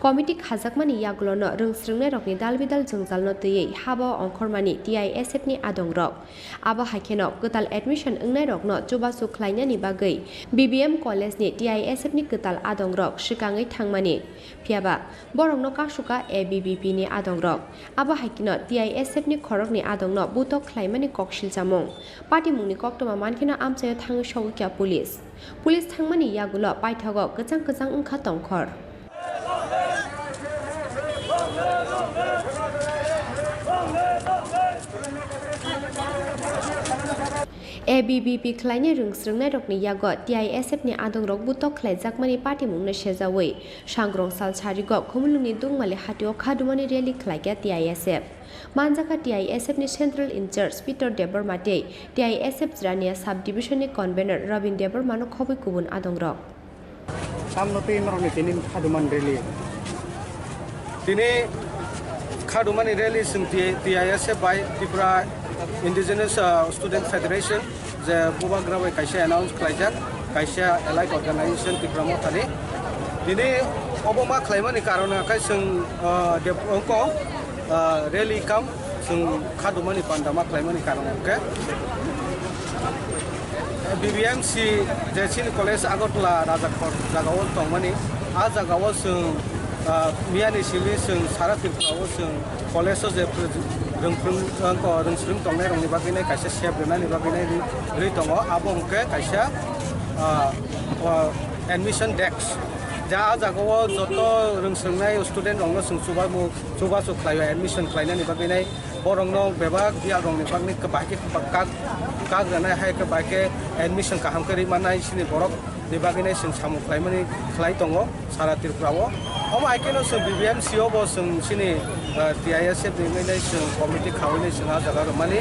Committee khajakmani yagulono rwng srwngnairokni dalbidal jwngjalno twiwi habao ongkhormani T I S F ni adongrok. Abo hai kheno kwtal admission wngnairokno chubachu khlainani bagwi B B M College ni T I S F ni kwtal adongrok swkangwi thangmani. Phiyaba borokno kasukha A B V P ni adongrok. Abo hai kheno T I S F ni khoroknwi adongno butok khlaimani kok silchamung. Patimungni koktwma mankheno amchaio thangwi sogwikha police. Police thangmani yagulo paithago kwchang kwchang wngkha tongkhor. A B V P khlainai rwng srwngnairokni yago T I S F ni adongrok butok khlaijakmani patimungno sejaui Sangrong sal sarigo Khumulwngni Dukmali hatio khadumani rally khlaikha T I S F. Manjakha T I S F ni Central In-charge Peter Debbarma tei T I S F Jirania Sub-division ni Convener Robin Debbarmano khobwi kubun adongrok. Tamno twi norokni tini khadumani rally. Tini khadumani rally chwng T-, T I S F bai Tripura Indigenous, uh, Student Federation je bubagra bai kaisa announce khlaijak, kaisa allied organization Tipra Mothani. Tini obo ma khlaimani karon khe chwng, uh, dep-, ongko, uh, rally kam chwng khadumani panda ma khlaimani karon khe B B M C je chini college Agartala Rajakhor jagao tongmani, a jagao chwng, ah, miyani simi chwng sara Tripura o chwng college o je rwngphung, rwngphung tongnai rokni bagwi nai kaisa sep rwnani bagwi nai ri, ri tongo, abo hwnkhe kaisa, ah, ah, admission desk. Ja a jagao joto rwng swngnai student rokno chwng chubamu, chubachu khlaio admission khlainani bagwi nai. Borokno bebak biyakrokni bagwi bahai khe kak, kak rwnai, hai khe bahai khe admission kaham khe rwi mannai, chini borokni bagwi nai chwng samung khlaimani khlai tongo sara Tripura o. Omo hai kheno chwng B B M C o bo chwng chini, ah, T I S F ni wngwi nai chwng committee khaui nai chwng ah jaga rwmani.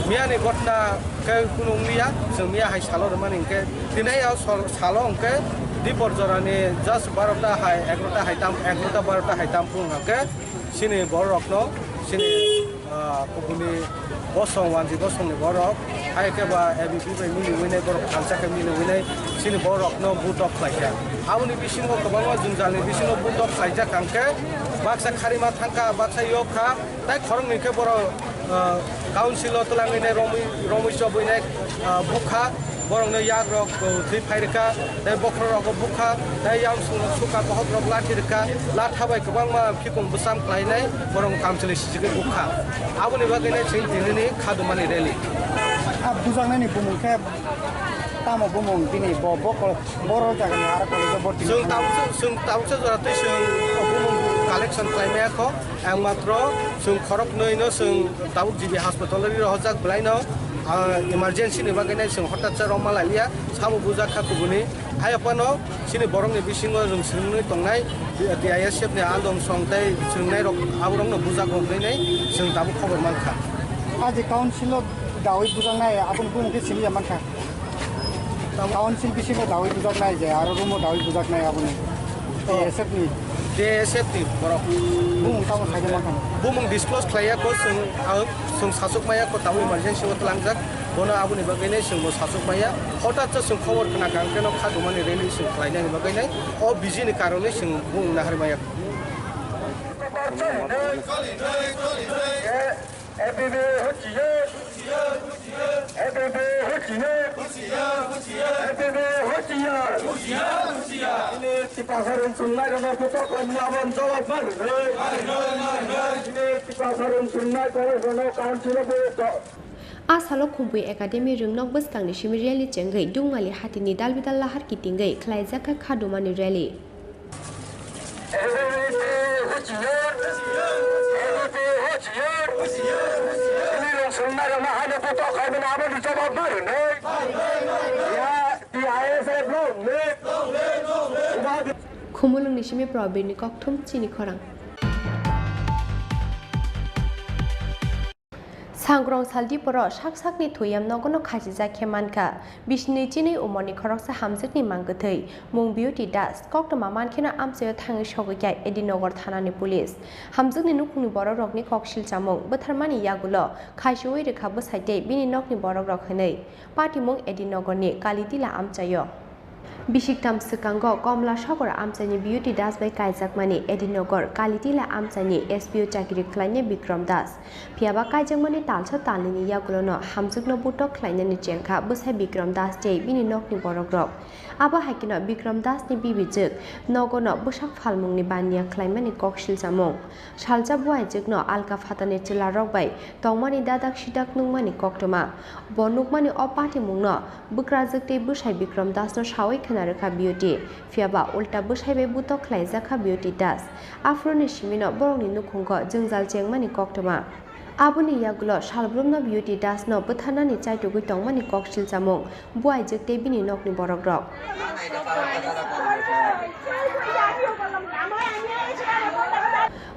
Miyani gotna khe kunu wngya, chwng miya hai salo rwmani hwnkhe tini o sol-, salo hwnkhe dipor jorani just barota hai, egarota hai tam, egarota barota hai tam phuru hwnkhe chini borokno, chini, ah, kubuni bosong, wanji bosongni borok, hai khe ba A B V P bai mili winai borok thansa khe mili winai chini borokno butok khlaikha. Aboni bisingo kwbangma jwngjalni bisingo butok khlaijak hwnkhe baksa kharima thangkha, baksa yok kha, tai khoroknwi khe borok, ah, council o twlangwi nai romwi, romwi chobwi nai, ah, bukha. Borokno yakrok, uh, thwi phai rwkha, tei bokhorokrokbo bukha, tei yamsung rok sukha, bokhorok lathi rwkha, latha bai kwbangma phikung bwcham khlainai, borok kamchwlwi sijigwi bukha. Aboni bagwi nai chwng tinini khadumani rally. A bujaknani bumung khe tamo bumung bini bo, bo kol-, boro jagani aro college o borti chwng tabuk, chwng tabuksa jora twi chwng bumung collection khlai maya kho, ang matro chwng khoroknwi no chwng tabuk G B hospital o ri rohorjak belai no. Ah, emergency ni bagwi nai chwng hotat sa romma laiya, sabo bujak kha kubuni. Hai phano chini borok ni bisingo chwng swrwngwi tongnai, T I S F ni andom song tei swrwngnai rok aborok no bujak romwi nai chwng tabuk khobor mankha. Aji council o dawi bujaknai, aboni bumung khe simi ya mankha. Council bisingo dawi bujaknai je, aro room o dawi bujaknai aboni. T S F ni. T S F ni borok. Bumung tamo saida mankha. Bumung disclose khlaiya ko chwng, ang chwng sachuk maya ko tamo emergency o tlangjak. Bono aboni bagwi nai chwng bo sachuk maya. Hotat sa chwng khobor khna kang keno kha dumani rally chwng khlainani bagwi nai. O busy ni karone chwng bumung nahar maya. A P B huchiyar. A P B huchiyar. A P B huchiyar. Chini Tiprasarok chungnai rokno putok khlaimani aboni jawab ma rwnai. Chini Tiprasarok chungnai rokno council o bo to- A salo Khumpui Academy rwngnok bwskangni simi rally chengwi Dungmali hatini dalbidal lahar kitingwi khlaijak kha khadumani rally. Khumulwngni simi Probirni kokthum chini khorang. Sangrong sal diporo sak sakni thuyam nogono khachijak khe mankha. Bisni chinwi umorni khoroksa hamjwkni mang kwthwi, mung Beauty Das, koktwma mankheno amchaio thangwi sogwi kha A D Nagar thanani police. Hamjwkni nukhungni borokrokni kok silchamung bwtharmani yagulo khaichwi rwkha bwsai tei bini nokni borokrok hwnwi, patimung A D Nagarni Kalitila amchaio. Bisiktam swkango Komla Sogor amchaini Beauty Das bai kaijakmani A D Nagar Kalitila amchaini S P O chakiri khlainai Bikram Das. Phiyaba kaijakmani talsa talnini yagulono hamjwkno butok khlainani chengkha bwsai Bikram Das tei bini nokni borokrok. Abo hai kheno Bikram Dasni bibijwk nogono bwsak phalmungni baniya khlaimani kok silchamung. Salsa buaijwkno alka phatani chwlarok bai tongmani dadak sidak nukmani koktwma. Bo nukmani o patimungno bwkrajwk tei bwsai Bikram Dasno sawi khna rwkha Beauty. Phiyaba ulta bwsai bai butok khlaijak kha Beauty Das. Aphuruni simino borokni nukhungo jwngjal chengmani koktwma. Aboni yagulo salbrumno Beauty Dasno bwtharnani chaitugwi tongmani kok silchamung, buaijwk tei bini nokni borokrok.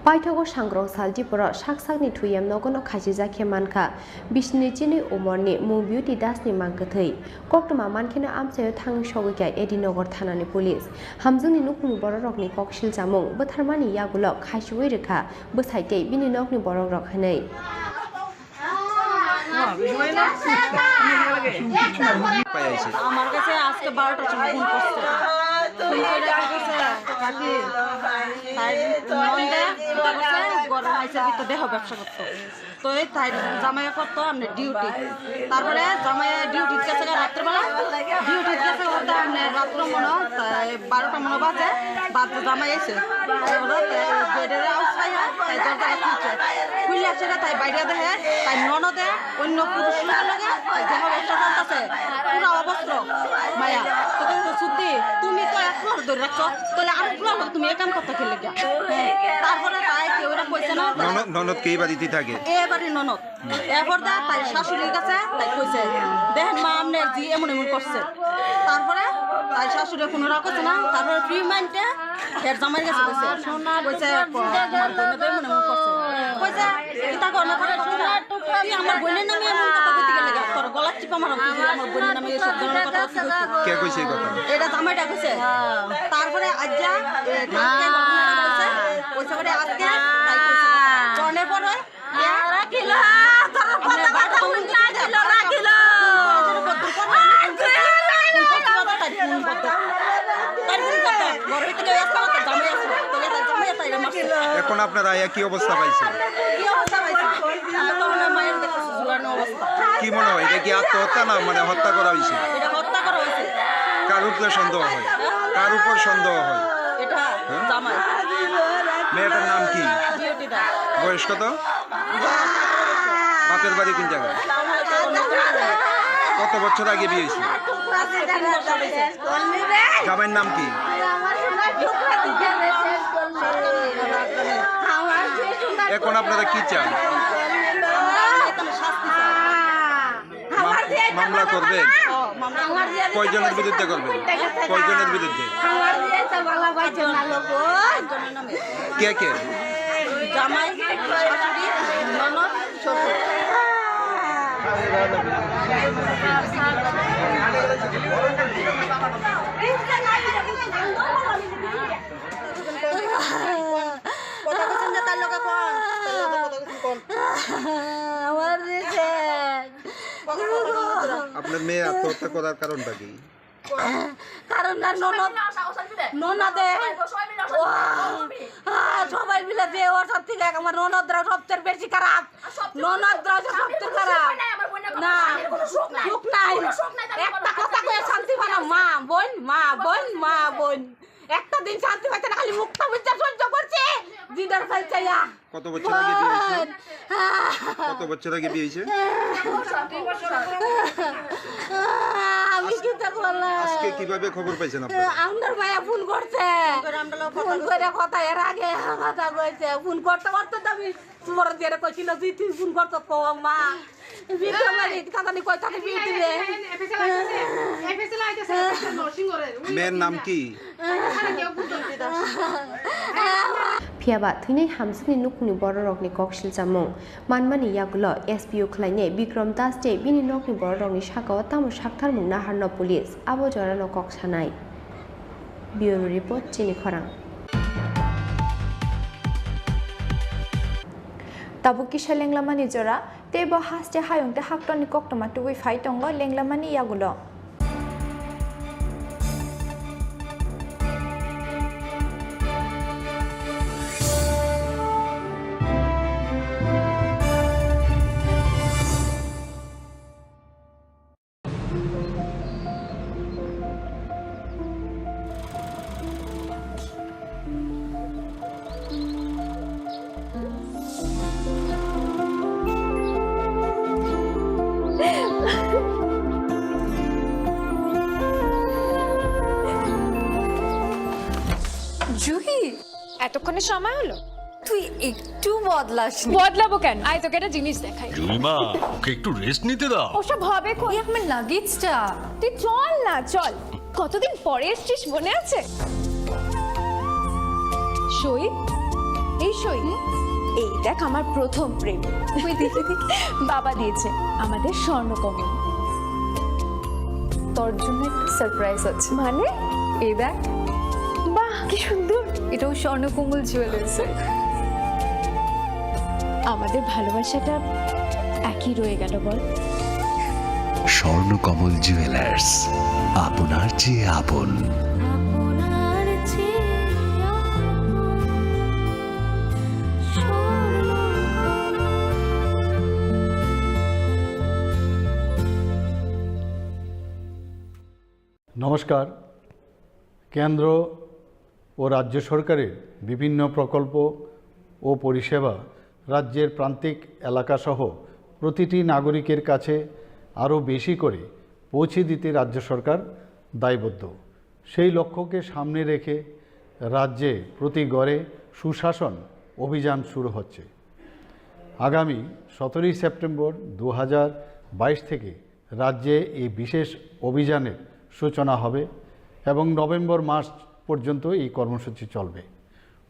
Paithago Sangrong sal diporo sak sakni thuyam nogono khachijak khe mankha. Bisni chinwi umorni mung Beauty Dasni mang kwthwi. Koktwma mankheno amchaio thangwi sogwi kha A D Nagar thanani police. Hamjwkni nukhungni borokrokni kok silchamung bwtharmani yagulo khaichwi rwkha bwsai tei bini nokni borokrok hwnwi. আমার কাছে আজকে বারোটার সময় ফোন করছে। ফোন করে কি করছে? কাকি, তাই নন্দে, এটা করছে, গরম আইসে, ভিতরে দেহ ব্যবসা করতো। তো এই তাই জামাইয়ে করতো আপনার ডিউটি। তারপরে জামাইয়ে ডিউটির গেছে গা রাত্রেবেলা, ডিউটির গেছে করতে আপনার রাত্রে মনে হয় তাই বারোটা মনে বাজে, বাজে জামাই এসে। তাই হলো তাই বেডের আওয়াজ পাইয়া তাই দরজাটা খুলছে। খুললে সেটা তাই বাইরে দেখে, তাই ননদে অন্য পুরুষ লোকের লগে তাই যেভাবে ব্যবসা চলতেছে, পুরা অবস্ত্র মায়া। তো কিন্তু সত্যি তুমি তো এক ফ্লোর ধরে রাখছো, তাহলে আরেক ফ্লোর তুমি এ কাম করতে খেলে গিয়া। তারপরে তাই কেউ এটা কইছে না। ননদ, ননদ কি এই বাড়িতেই থাকে? এ বাড়ির ননদ। এরপর দা তাই শাশুড়ির কাছে তাই কইছে, "দেখেন মা, আপনি জি এমন এমন করছে।" তারপরে তাই শাশুড়ি কোনো রাগ করছে না, তারপরে ফ্রি মাইন্ডে এর জামাইয়ের কাছে কইছে, কইছে, "তোমার বোন তো এমন এমন করছে।" কইছে, "কিতা কর না করে শুনে, তুই আমার বোনের নামে এমন কথা কইতে গেলে গা? তোর গলা টিপা মারা উচিত, আমার বোনের নামে এসব ধরনের কথা কইতে।" কে কইছে এই কথা? এটা জামাইটা কইছে। তারপরে আজ্জা, এ, কালকে ঘটনাটা কইছে, কইছে পরে আজকে তাই কইছে। কনের পরে রাখিল, তোর কথা কথা বলতে রাখিল, রাখিল। এখন আপনারা আইয়া কি অবস্থা পাইছেন? কি অবস্থা পাইছে? তখন মায়ের কাছে ঝুলানো অবস্থা। কি মনে হয়, এটা কি আত্মহত্যা না মানে হত্যা করা হয়েছে? এটা হত্যা করা হয়েছে। কার উপরে সন্দেহ হয়? কার উপর সন্দেহ হয়? এটা হ্যাঁ? জামাই। মেয়েটার নাম কি? বিউটি দাস। বয়স কত? বাপের বাড়ি কোন জায়গায়? কত বছর আগে বিয়ে হয়েছিল? জামাইয়ের নাম কি? এখন আপনারা কি চান? মামলা করবেন? কয়জনের বিরুদ্ধে করবেন? কয়জনের বিরুদ্ধে? কে কে? জামাই, শাশুড়ি, ননদ, শ্বশুর। কথা কইছেন না, তার লগে কোন? তার লগে কথা কইছেন কোন? আমার দিছে। আপনার মেয়ে আত্মহত্যা করার কারণটা কি? কারণ না ননদ, ননদে, ও, আহ, সবাই মিলে যে অশান্তি লাগে, আমার ননদরা সবচেয়ে বেশি খারাপ। ননদরা হচ্ছে সবচেয়ে খারাপ। না, সুখ নাই। একটা কথা কয়ে শান্তি পানা, মা, বোন, মা, বোন, মা, বোন। একটা দিন শান্তি পাইছে না, খালি মুখটা বুঝে সহ্য করছে। জিদার ফেলছে ইয়া। কত বছর আগে বিয়ে হয়েছে? কত বছর আগে বিয়ে হয়েছে? আমি কিতা বললাম? আজকে কিভাবে খবর পাইছেন আপনারা? আপনার ভাইয়া ফোন করছে। ফোন করে কথা, এর আগে কথা কইছে। ফোন করতে করতে তো আমি তোমার দিয়ে কইছিল যে তুই ফোন করতে কো মা। বিক্রম আলী, কিতা জানি কই থাকে বিয়ে দিলে। মেয়ের নাম কি? Phiya ba thwinai hamjakni nukhungni bororokni kok silchamung manmani yagulo S P O khlainai Bikram Das tei bini nokni bororokni sakao tamo saktharmung naharno police, abo jorano kok sanai. Bureau Report, Chini Khorang. Tabuk kisa lenglamani jora, tei bo haste hayung tei haktorni koktwma tubui phai tongo lenglamani yagulo. Juhi, এতক্ষণে সময় হলো? তুই একটু বদলাসনি। বদলাবো কেন? আয়, তোকে একটা জিনিস দেখাই। জুলিমা, ওকে একটু রেস্ট নিতে দাও। ওসব হবে কই? এই আমার লাগেজটা। তুই চল না, চল। কতদিন পরে এসছিস, মনে আছে? সই, এই সই, এই দেখ আমার প্রথম প্রেম। ওই দেখি, দেখি, বাবা দিয়েছে আমাদের স্বর্ণকমল। তোর জন্য একটা সারপ্রাইজ আছে। মানে? এই দেখ। বাহ, কি সুন্দর। এটাও স্বর্ণকমল জুয়েলার্সের। আমাদের ভালোবাসাটা একই রয়ে গেল, বল? স্বর্ণকমল জুয়েলার্স, আপনার চেয়ে আপন। নমস্কার। কেন্দ্র ও রাজ্য সরকারের বিভিন্ন প্রকল্প ও পরিষেবা রাজ্যের প্রান্তিক এলাকাসহ প্রতিটি নাগরিকের কাছে আরও বেশি করে পৌঁছে দিতে রাজ্য সরকার দায়বদ্ধ। সেই লক্ষ্যকে সামনে রেখে রাজ্যে প্রতি ঘরে সুশাসন অভিযান শুরু হচ্ছে। আগামী সতেরোই সেপ্টেম্বর দু হাজার বাইশ থেকে রাজ্যে এই বিশেষ অভিযানের সূচনা হবে এবং নভেম্বর মাস পর্যন্ত এই কর্মসূচি চলবে।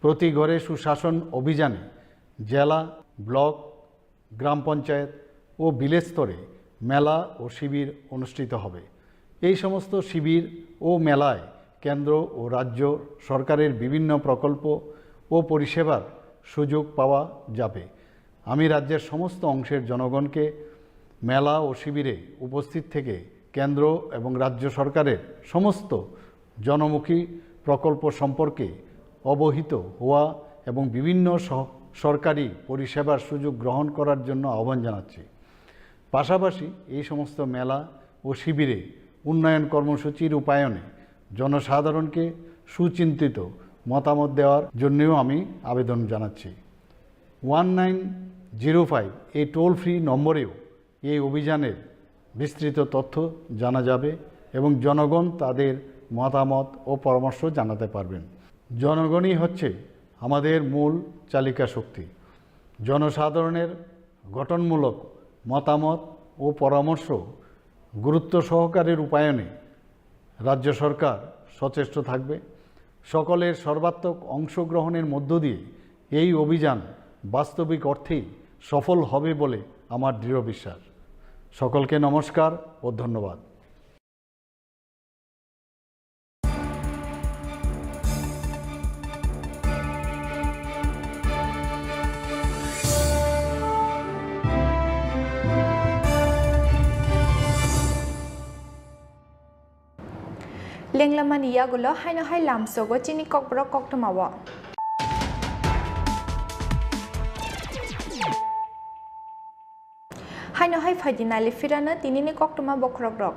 প্রতি ঘরে সুশাসন অভিযানে জেলা, ব্লক, গ্রাম পঞ্চায়েত ও ভিলেজ স্তরে মেলা ও শিবির অনুষ্ঠিত হবে। এই সমস্ত শিবির ও মেলায় কেন্দ্র ও রাজ্য সরকারের বিভিন্ন প্রকল্প ও পরিষেবার সুযোগ পাওয়া যাবে। আমি রাজ্যের সমস্ত অংশের জনগণকে মেলা ও শিবিরে উপস্থিত থেকে কেন্দ্র এবং রাজ্য সরকারের সমস্ত জনমুখী প্রকল্প সম্পর্কে অবহিত হওয়া এবং বিভিন্ন সহ-, সরকারি পরিষেবার সুযোগ গ্রহণ করার জন্য আহ্বান জানাচ্ছি। পাশাপাশি এই সমস্ত মেলা ও শিবিরে উন্নয়ন কর্মসূচি রূপায়ণে জনসাধারণকে সুচিন্তিত মতামত দেওয়ার জন্যও আমি আবেদন জানাচ্ছি। ওয়ান নাইন জিরো ফাইভ এই টোল ফ্রি নম্বরেও এই অভিযানের বিস্তৃত তথ্য জানা যাবে এবং জনগণ তাদের মতামত ও পরামর্শ জানাতে পারবেন। জনগণই হচ্ছে আমাদের মূল চালিকা শক্তি। জনসাধারণের গঠনমূলক মতামত ও পরামর্শ গুরুত্ব সহকারে রূপায়ণে রাজ্য সরকার সচেষ্ট থাকবে। সকলের সর্বাত্মক অংশগ্রহণের মধ্য দিয়ে এই অভিযান বাস্তবিক অর্থেই সফল হবে বলে আমার দৃঢ় বিশ্বাস। সকলকে নমস্কার ও ধন্যবাদ। Lenglamani yagulo haino hai lamsogo chini kokborok koktwmao. Haino hai phaidi nali phirano tinini koktwma bokhorokrok.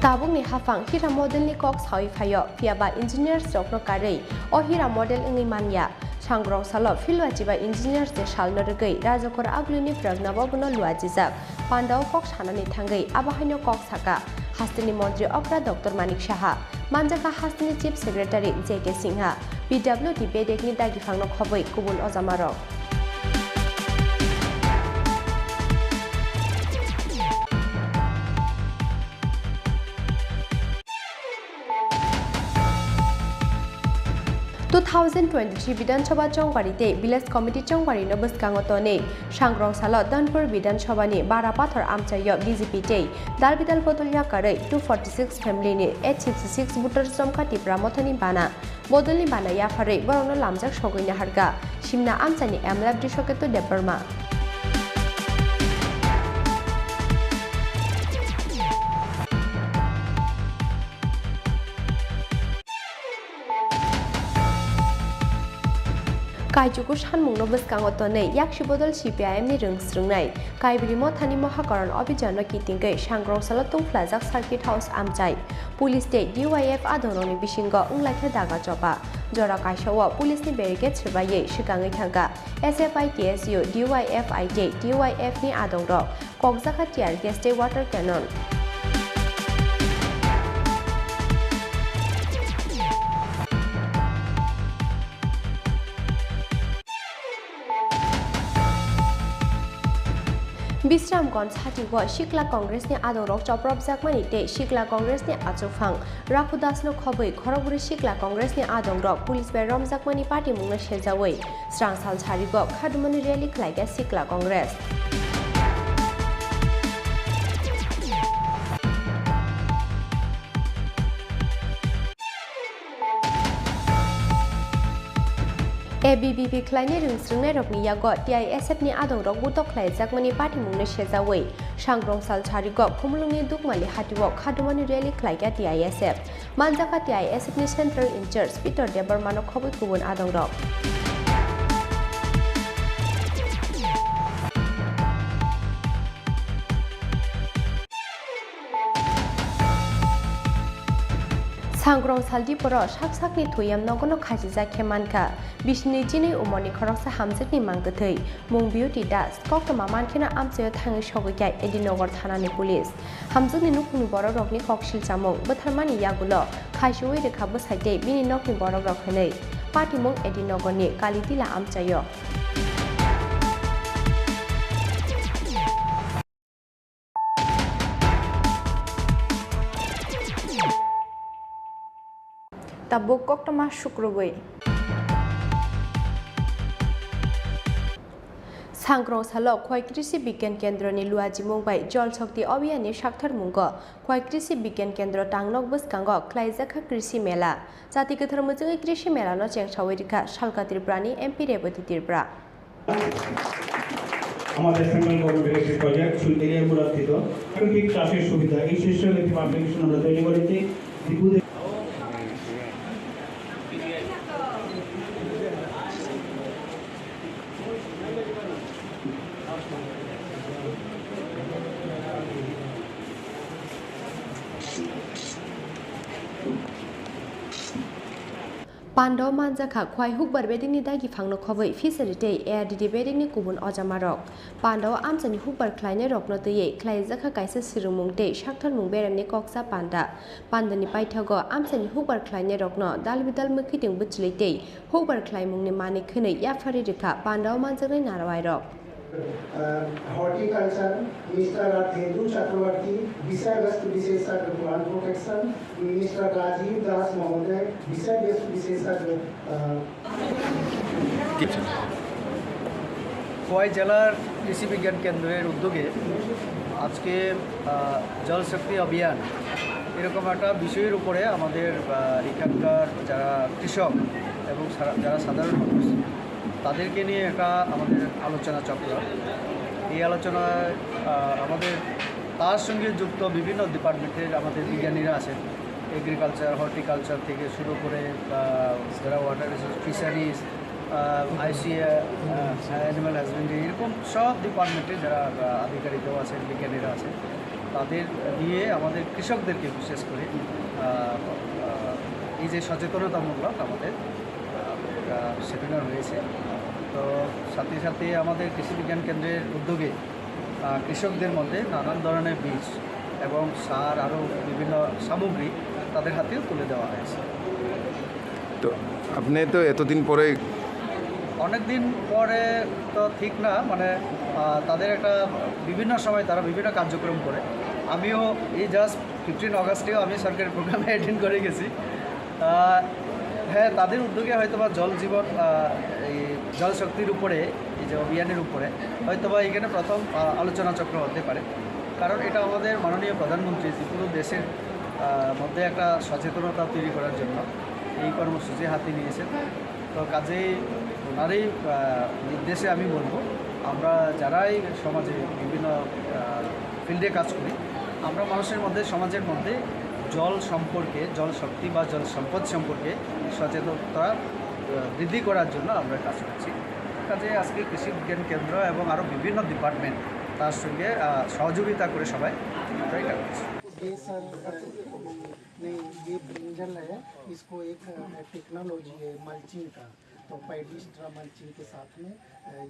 Tabukni haphang hira modelni kok sawi phaio, phiyaba engineers rokno karwi o hira model wngwi manya. Sangrong salo philwachiba engineers de salno rwgwi Rajakor Agulini phrwknabo bono luachijak. Pandao kok sanani thangwi abo haino kok saka hasteni montri okra Doctor Manik Saha, manjakha hasteni Chief Secretary J K Singha, P W D bedekni dagiphangno khobwi kubun ojamarok. Two thousand twenty-three Bidhan Sabha Chongpari tei Village Committee Chongpari no bwskango tonwi, Sangrong salo Dhanpur Bidhan Sabha ni Bara Pathor amchaio B J P tei dal bidal bodol yakarwi two forty six family ni eight sixty six voter Chomkha Tipra Mothani bana bodolni bana yapharwi borokno lamjak sogwi naharkha Simna amchaini M L A Brishoketu Debbarma. Kaichuku sanmungno bwskango tonwi yaksi bodol C P I M ni rwng srwngnai Kaibri Mothani Mohakoron Abhijanno kitingwi Sangrong salo tungphlajak Circuit House amchai. Police tei D Y F adongrokni bisingo wnglaikha daga choba. Jora kaisa o police ni barricade swbaiwi swkangwi thangkha S F I, T S U, D Y F I tei D Y F ni adongrok. Kokjakha tear gas tei water cannon. Bisramganj hatio Sikla Congress ni adongrok chopropjakmani tei Sikla Congress ni achukphang Rakhu Das no khobwi khorokbrwi Sikla Congress ni adongrok police bai romjakmani patimungno sejawi srangsal sarigo khadumani rally khlaikha Sikla Congress. A B V P khlainai rwng srwngnairokni yago T I S F ni adongrok butok khlaijakmani patimungno sejawi Sangrong sal sarigo Khumulwngni Dukmali hatio khadumani rally khlaikha T I S F. Manjakha T I S F ni Central In-charge Peter Debbarmano khobwi kubun adongrok. Sangrong sal diporo sak sakni thuyam nogono khachijak khe mankha. Bisini chinwi umorni khoroksa hamjakni mangkwthwi mung Beauty Das koktwma mankheno amchaio thangwi sogwi kha A D Nagar thanani police. Hamjakni nukhungni borokrokni kok silchamung bwtharmani yagulo khaichugwi rwkha bwsai tei bini nokni borokrok hwnwi patimung A D Nagarni Kalitila amchaio. Tabuk koktwma sukrubwi. Sangrong salo Khwai Krishi Bigyan Kendroni luachimung bai Jal Shakti Abhiyan ni saktharmungo Khwai Krishi Bigyan Kendro Tangnok bwskango khlaijakha Krishi Mela. Jati kwthar mwchwngwi Krishi Mela no chengsawi rwkha Salka Tripura ni M P Rebati Tripura. আমাদের central government related project sweet area মূলার্থিত প্রাকৃতিক চাষের সুবিধা এই শীর্ষক একটি পাবলিকেশন আমরা তৈরি করেছি। দীপুদের Pandao manjakha Khwai hukbar bedekni dagi phangno khobwi Fishery tei A R D D bedekni kubun ojamarok. Pandao amchaini hukbar khlainairokno twiwi khlaijakha kaisa swrwngmung tei saktharmung beremni koksa panda. Pandani paithago amchaini hukbar khlainairokno dal bidal mwkhwtwng bwchlwi tei hukbar khlaimungni manwi khwnwi yapharwi rwkha Pandao manjaknai narwairok. Uh, Horticulture, Mister Ardhendu Chakraborty, Bishay Vastu Visheshagya Plant Protection, Mister Rajiv Das Mahoday, Bishay Vastu Visheshagya, uh, Khowai জেলার কৃষি বিজ্ঞান কেন্দ্রের উদ্যোগে আজকে আহ, জল শক্তি অভিযান এরকম একটা বিষয়ের উপরে আমাদের আহ, এখানকার যারা কৃষক এবং সারা- যারা সাধারণ মানুষ তাদেরকে নিয়ে একটা আমাদের আলোচনা চক্র। এই আলোচনায় আহ, আমাদের তার সঙ্গে যুক্ত বিভিন্ন ডিপার্টমেন্টের আমাদের বিজ্ঞানীরা আছেন, এগ্রিকালচার, হর্টিকালচার থেকে শুরু করে আহ, যারা ওয়াটার রিসোর্স, ফিশারিজ, আইসিএ, অ্যানিম্যাল হাজবেন্ডারি, এরকম সব ডিপার্টমেন্টে যারা আহ, আধিকারিকরাও আছেন, বিজ্ঞানীরা আছেন, তাদের নিয়ে আমাদের কৃষকদেরকে বিশেষ করে আহ, আহ, এই যে সচেতনতামূলক আমাদের সেমিনার হয়েছে। তো সাথে সাথে আমাদের কৃষি বিজ্ঞান কেন্দ্রের উদ্যোগে আহ, কৃষকদের মধ্যে নানান ধরনের বীজ এবং সার, আরও বিভিন্ন সামগ্রী তাদের হাতেও তুলে দেওয়া হয়েছে। তো আপনি তো এতদিন পরে অনেক দিন পরে তো ঠিক না, মানে আহ, তাদের একটা বিভিন্ন সময় তারা বিভিন্ন কার্যক্রম করে। আমিও এই জাস্ট ফিফটিন অগাস্টেও আমি সরকারি প্রোগ্রামে অ্যাটেন্ড করে গেছি। আহ, হ্যাঁ, তাদের উদ্যোগে হয়তো বা জল জীবন আহ, এই জল শক্তির উপরে, এই যে অভিযানের উপরে হয়তো বা এখানে প্রথম আহ, আলোচনা চক্র হতে পারে। কারণ এটা আমাদের মাননীয় প্রধানমন্ত্রী যে পুরো দেশের আহ, মধ্যে একটা সচেতনতা তৈরি করার জন্য এই কর্মসূচি হাতে নিয়েছেন। তো কাজেই ওনারই আহ, নির্দেশে আমি বলবো, আমরা যারাই সমাজে বিভিন্ন ফিল্ডে কাজ করি, আমরা মানুষের মধ্যে, সমাজের মধ্যে জল সম্পর্কে, জল শক্তি বা জল সম্পদ সম্পর্কে সচেতনতা আহ, বৃদ্ধি করার জন্য আমরা কাজ করছি। কাজে আজকে কৃষি বিজ্ঞান কেন্দ্র এবং আরও বিভিন্ন ডিপার্টমেন্ট তার সঙ্গে আহ, সহযোগিতা করে সবাই আমরা এটা করছি। ये सर, नहीं, ये ब्रिंजल है। इसको एक टेक्नोलॉजी है मल्चिंग का। तो पैडी स्ट्रा मल्चिंग के साथ में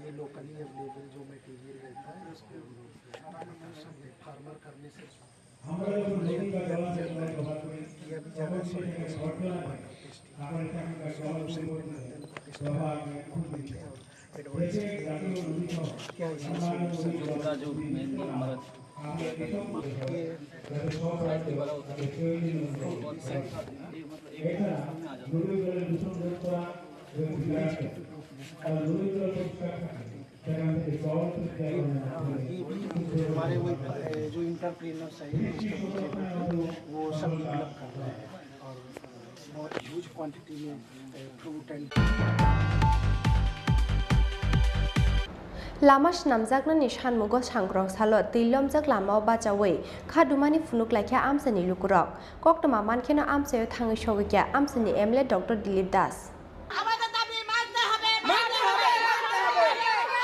ये लोकली अवेलेबल जो मटेरियल रहता है, उसको हम लोग फार्मर करने से আমরা যখন নদী বা জলাশয় ব্যবহার করি, তখন সেটাকে শর্ট করা হয়। আবার এটা আমরা জল পরিবর্তন করে ব্যবহার করে খুব বেশি। এডভান্স क्या है इसमें? का जो मेन हमारा আমরা কৃষক যাতে সব রাজ্যে প্রয়োজন অনুযায়ী এছাড়া নদীর জলের দূষণ রোধ করা এবং বিকাশ করা। কারণ নদীর জল পরিষ্কার থাকে, সেখান থেকে জল তৃতীয় ये भी हमारे वो, जो इंटरप्रेनर्स है, वो सब डेवलप कर रहे हैं और बहुत ह्यूज क्वांटिटी में fruit and Lama swnamjaknani sanmugo sangrong salo twi lomjak lamao bachaui khadumani phunuk laikha amchaini lukurok. Koktwma mankheno amchaio thangwi sogwikha amchaini M L A Doctor Dilip Das. আমাদের দাবি মানতে হবে, মানতে হবে, মানতে হবে।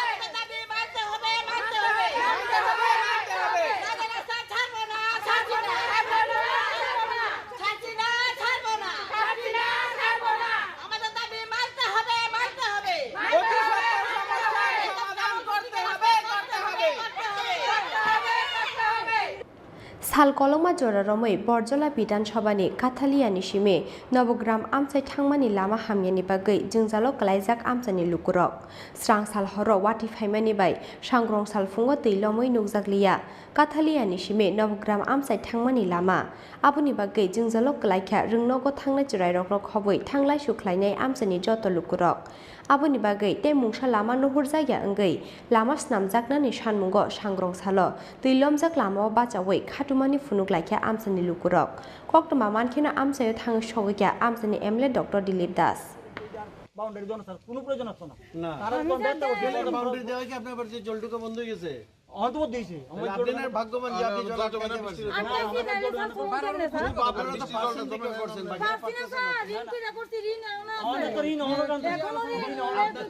আমাদের দাবি মানতে হবে, মানতে হবে। মানতে হবে, মানতে হবে। রাজা রাস্তা ছাড়বো না, ছাড়বো না, ছাড়বো না, ছাড়বো না। ছাড়ছি না, ছাড়বো না, ছাড়ছি না, ছাড়বো না। আমাদের দাবি মানতে হবে, মানতে হবে। অতি সত্বর সমস্যার সমাধান করতে হবে, করতে হবে। করতে হবে, করতে হবে। Sal kolokma jora romwi Borjola Bidhan Sabhani Kathaliyani simi Nobogram amchai thangmani lama hamyani bagwi jwngjalo kwlaijak amchaini lukurok. Srang sal horo watwi phaimani bai sangrong sal phungo twi lomwi nukjakliya Kathaliyani simi Nobogram amchai thangmani lama. Aboni bagwi jwngjalo kwlaikha rwngnogo thangnai chwrairokno khobwi thanglaisu khlainai amchaini joto lukurok. Aboni bagwi tei mungsa lama nuhurjakya wngwi lama swnamjaknani sanmungo sangrong salo twi lomjak lamao bachaui khatumani phunuk laikha amchaini lukurok. Koktwma mankheno amchaio thangwi sogwikha amchaini M L A Doctor Dilip Das. Boundary দেওয়া স্যার, কোনো প্রয়োজন আসতো না। না। তারা যখন ব্যর্থ করছে, বাউন্ডারি দেওয়া কি আপনার বাড়িতে জলঢুকা বন্ধ হয়ে গেছে? অন্ত দিয়েছে। তাহলে আপনি না ভাগ্যবান যে আপনি জল আটকাতে পারছিলেন। আপনারা তো পাঁচ দিন থেকে করছেন, বাকি আমাদের তো ঋণ অনটন তো ঋণ অনটন।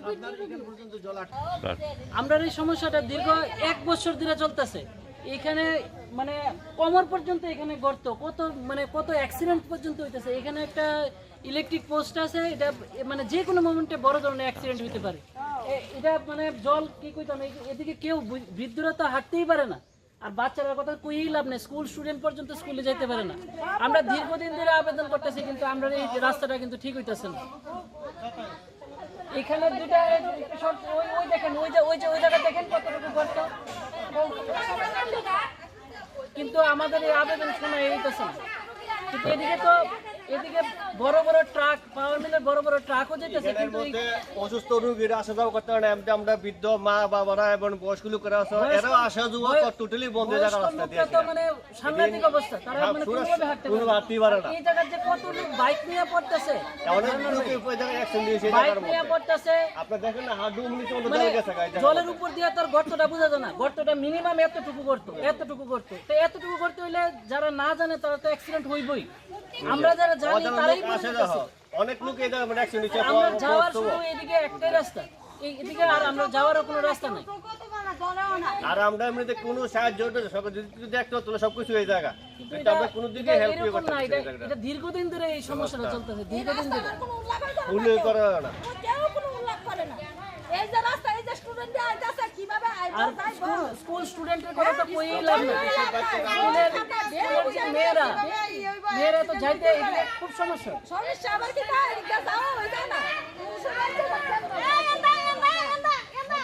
আমরা এই সমস্যাটা দীর্ঘ এক বছর ধরে চলতেছে। এখানে মানে কোমর পর্যন্ত এখানে গর্ত, কত মানে কত অ্যাক্সিডেন্ট পর্যন্ত হইতেছে। এখানে একটা ইলেকট্রিক পোস্ট আছে, এটা এ, মানে যে কোনো মোমেন্টে বড় ধরনের অ্যাক্সিডেন্ট হইতে পারে। এ, এটা মানে জল কি কইতাম, এই- এদিকে কেউ বি- বৃদ্ধরা তো হাঁটতেই পারে না, আর বাচ্চারা কথা কইই লাভ নেই, স্কুল স্টুডেন্ট পর্যন্ত স্কুলে যাইতে পারে না। আমরা দীর্ঘদিন ধরে আবেদন করতেছি, কিন্তু আমরা এই রাস্তাটা কিন্তু ঠিক হইতেছে না। এখানে দুটা এ, এ, সব ওই, ওই দেখেন, ওই যে, ওই যে, ওই জায়গা দেখেন কতটুকু গর্ত। কিন্তু আমাদের এই আবেদন শোনা হইতেছে না। কিন্তু এদিকে তো, এদিকে বড় বড় ট্রাক, পাওয়ার মিলের বড় বড় ট্রাকও যেতেছে, এখানের কিন্তু এই মধ্যে অসুস্থ রোগীরা আসা যাওয়া করতে পারে না। এমনি আমরা বৃদ্ধ মা বাবারা এবং বয়স্ক লোকেরা আছে, বয়স্ক, এরাও আসা যাওয়া বয়-, টোটালি বন্ধ হয়ে যাওয়ার বয়স্ক রাস্তা লোকরা দিয়ে তো আসে। মানে সাংঘাতিক অবস্থা, তারা হ্যাঁ, মানে পুরো কোনোভাবে হাঁটতে কোনো পারে না। হাঁটতেই পারে না। এই জায়গার যে কত লোক বাইক নিয়ে পড়তেছে, অনেক লোক এই জায়গায় অ্যাক্সিডেন্ট হয়েছে এই বাইক জায়গার নিয়ে মধ্যে। পড়তেছে। আপনি দেখেন না, হাড্ডু উনিশ মতো মানে জলে গেছে গা, এই জায়গার জলের মধ্যে। উপর দিয়ে তার গর্তটা বোঝা যায় না, গর্তটা মিনিমাম এতটুকু গর্ত, এতটুকু গর্ত। তো এতটুকু গর্ত হইলে যারা না জানে তারা তো অ্যাক্সিডেন্ট হইবই। আমরা যারা জানি অজানা তারাই লোক বুঝে আসে গেছে। দেখো, অনেক লোক এই জায়গায় মানে অ্যাক্সিডেন্ট হয়েছে, আমরা তো যাওয়ার কষ্ট। শুধু এদিকে একটাই রাস্তা, এই, এদিকে আর আমরা যাওয়ারও কোনো রাস্তা নাই। আর আমরা এমনিতে কোনো সাহায্য সরকার যদি কিছু দেখতো, তাহলে সবকিছু এই জায়গা। কিন্তু এটা এটা, আমরা কোনো দিকে এটা হেল্প এরকম করতে না, পারছি না এটা, এই জায়গাটা। এটা দীর্ঘদিন ধরে এই সমস্যাটা অবস্থা। চলতেছে, দীর্ঘদিন ধরে। উল্লেখ করা হয় না। কেউ কোনো উল্লেখ করে না। এই যে রাস্তা, এই যে স্টুডেন্ট আইতাছে, কিভাবে আইবো, আর যাইবো? স্কুল, স্কুল স্টুডেন্টের কথা তো কইই লাভ নাই। স্কুলের, স্কুলের যে মেয়েরা, মেয়েরা তো যাইতে এদিকে খুব সমস্যা। সমস্যা আবার কি তা এদিকে যাওয়া হইতো না। এই, এন্দা, এন্দা, এন্দা, এন্দা।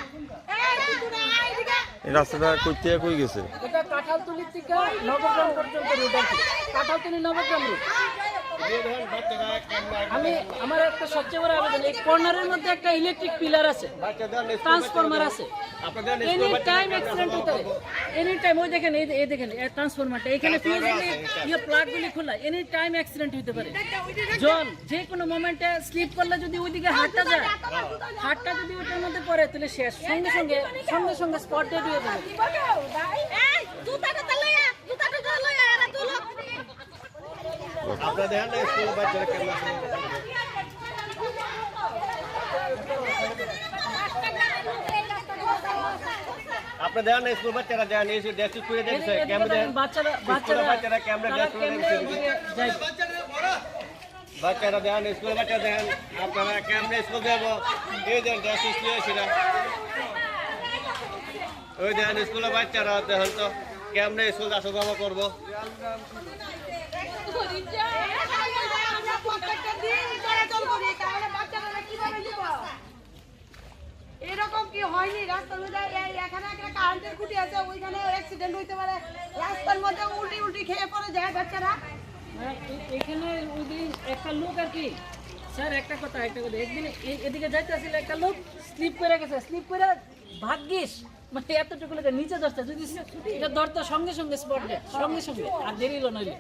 এই, তুই, তুই, এই, এদিকে। এই রাস্তাটা কই থেকে কই গেছে? এটা কাঁঠালতলি থেকে নবগ্রাম পর্যন্ত রুট আছে। কাঁঠালতলি নবগ্রাম রুট। আমি, আমার একটা সবচেয়ে বড় আবেদন, এই কর্নারের মধ্যে একটা ইলেকট্রিক পিলার আছে, ট্রান্সফরমার আছে। এনি টাইম অ্যাক্সিডেন্ট হতে পারে। এনি টাইম, ওই দেখেন, এই, এই দেখেন, এই ট্রান্সফরমারটা, এখানে ফিউজ গুলি, ইয়ে, প্লাগ গুলি খোলা, এনি টাইম অ্যাক্সিডেন্ট হতে পারে। জল যে কোনো মোমেন্টে স্লিপ করলে যদি ওইদিকে হাতটা যায়, হাতটা যদি ওটার মধ্যে পড়ে, তাহলে শেষ, সঙ্গে সঙ্গে, সঙ্গে সঙ্গে স্পট ডেড হয়ে যাবে। এই, জুতাটা তো লইয়া, জুতাটা তো লইয়া, এরা তুলো। আপনারা দেখেন না, স্কুলের বাচ্চারা কেমন আছে। আপনারা দেখেন না, স্কুল বাচ্চারা দেখেন, এই যে ড্রেস করে দেখেন, এদিকে, এদিকে ক্যামেরা দেখেন, দেখেন। বাচ্চারা, স্কুলের বাচ্চারা, বাচ্চারা ক্যামেরা তারা ড্রেস করে ক্যামেরা দেখেন। এদিকে যায়। বাচ্চারা দেখেন, স্কুলের বাচ্চা দেখেন, আপনারা কেমনে স্কুল যাব? এই দেখেন, ড্রেস স্কুল এসে না। ওই দেখেন, স্কুলের বাচ্চারা দেখেন তো, কেমনে স্কুল আসা যাওয়া করবো? আমরা প্রত্যেকটা দিন চলাচল করি, তাহলে বাচ্চারা কিভাবে যাবো? এরকম কি হয়নি রাস্তার মধ্যে? এই এখানে একটা কারেন্টের খুঁটি আছে, ওইখানে অ্যাক্সিডেন্ট হইতে পারে। রাস্তার মধ্যে উল্টি উল্টি খেয়ে পড়ে যায় বাচ্চারা। হ্যাঁ, এ-, এখানে ওই দিন একটা লোক আর কি, স্যার, একটা কথা, একটা কথা, একদিন এ-, এদিকে যাইতেছিল, একটা লোক স্লিপ করে গেছে, স্লিপ করে ভাগ্যিস, মানে, এতটুকু লোকের নিচে ধরতে, যদি এটা ধরতো সঙ্গে সঙ্গে স্পট ডেড, সঙ্গে সঙ্গে, আর দেরি হলো নইলে।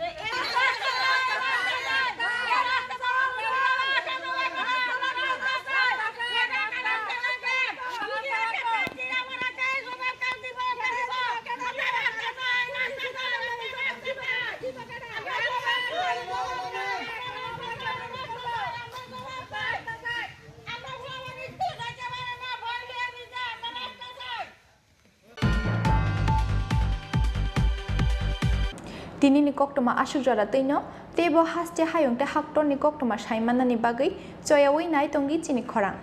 Tinini koktwma aswk jora twino, teibo haste hayung tei haktorni koktwma sai mannani bagwi choyaui nai tongdi chini khorang.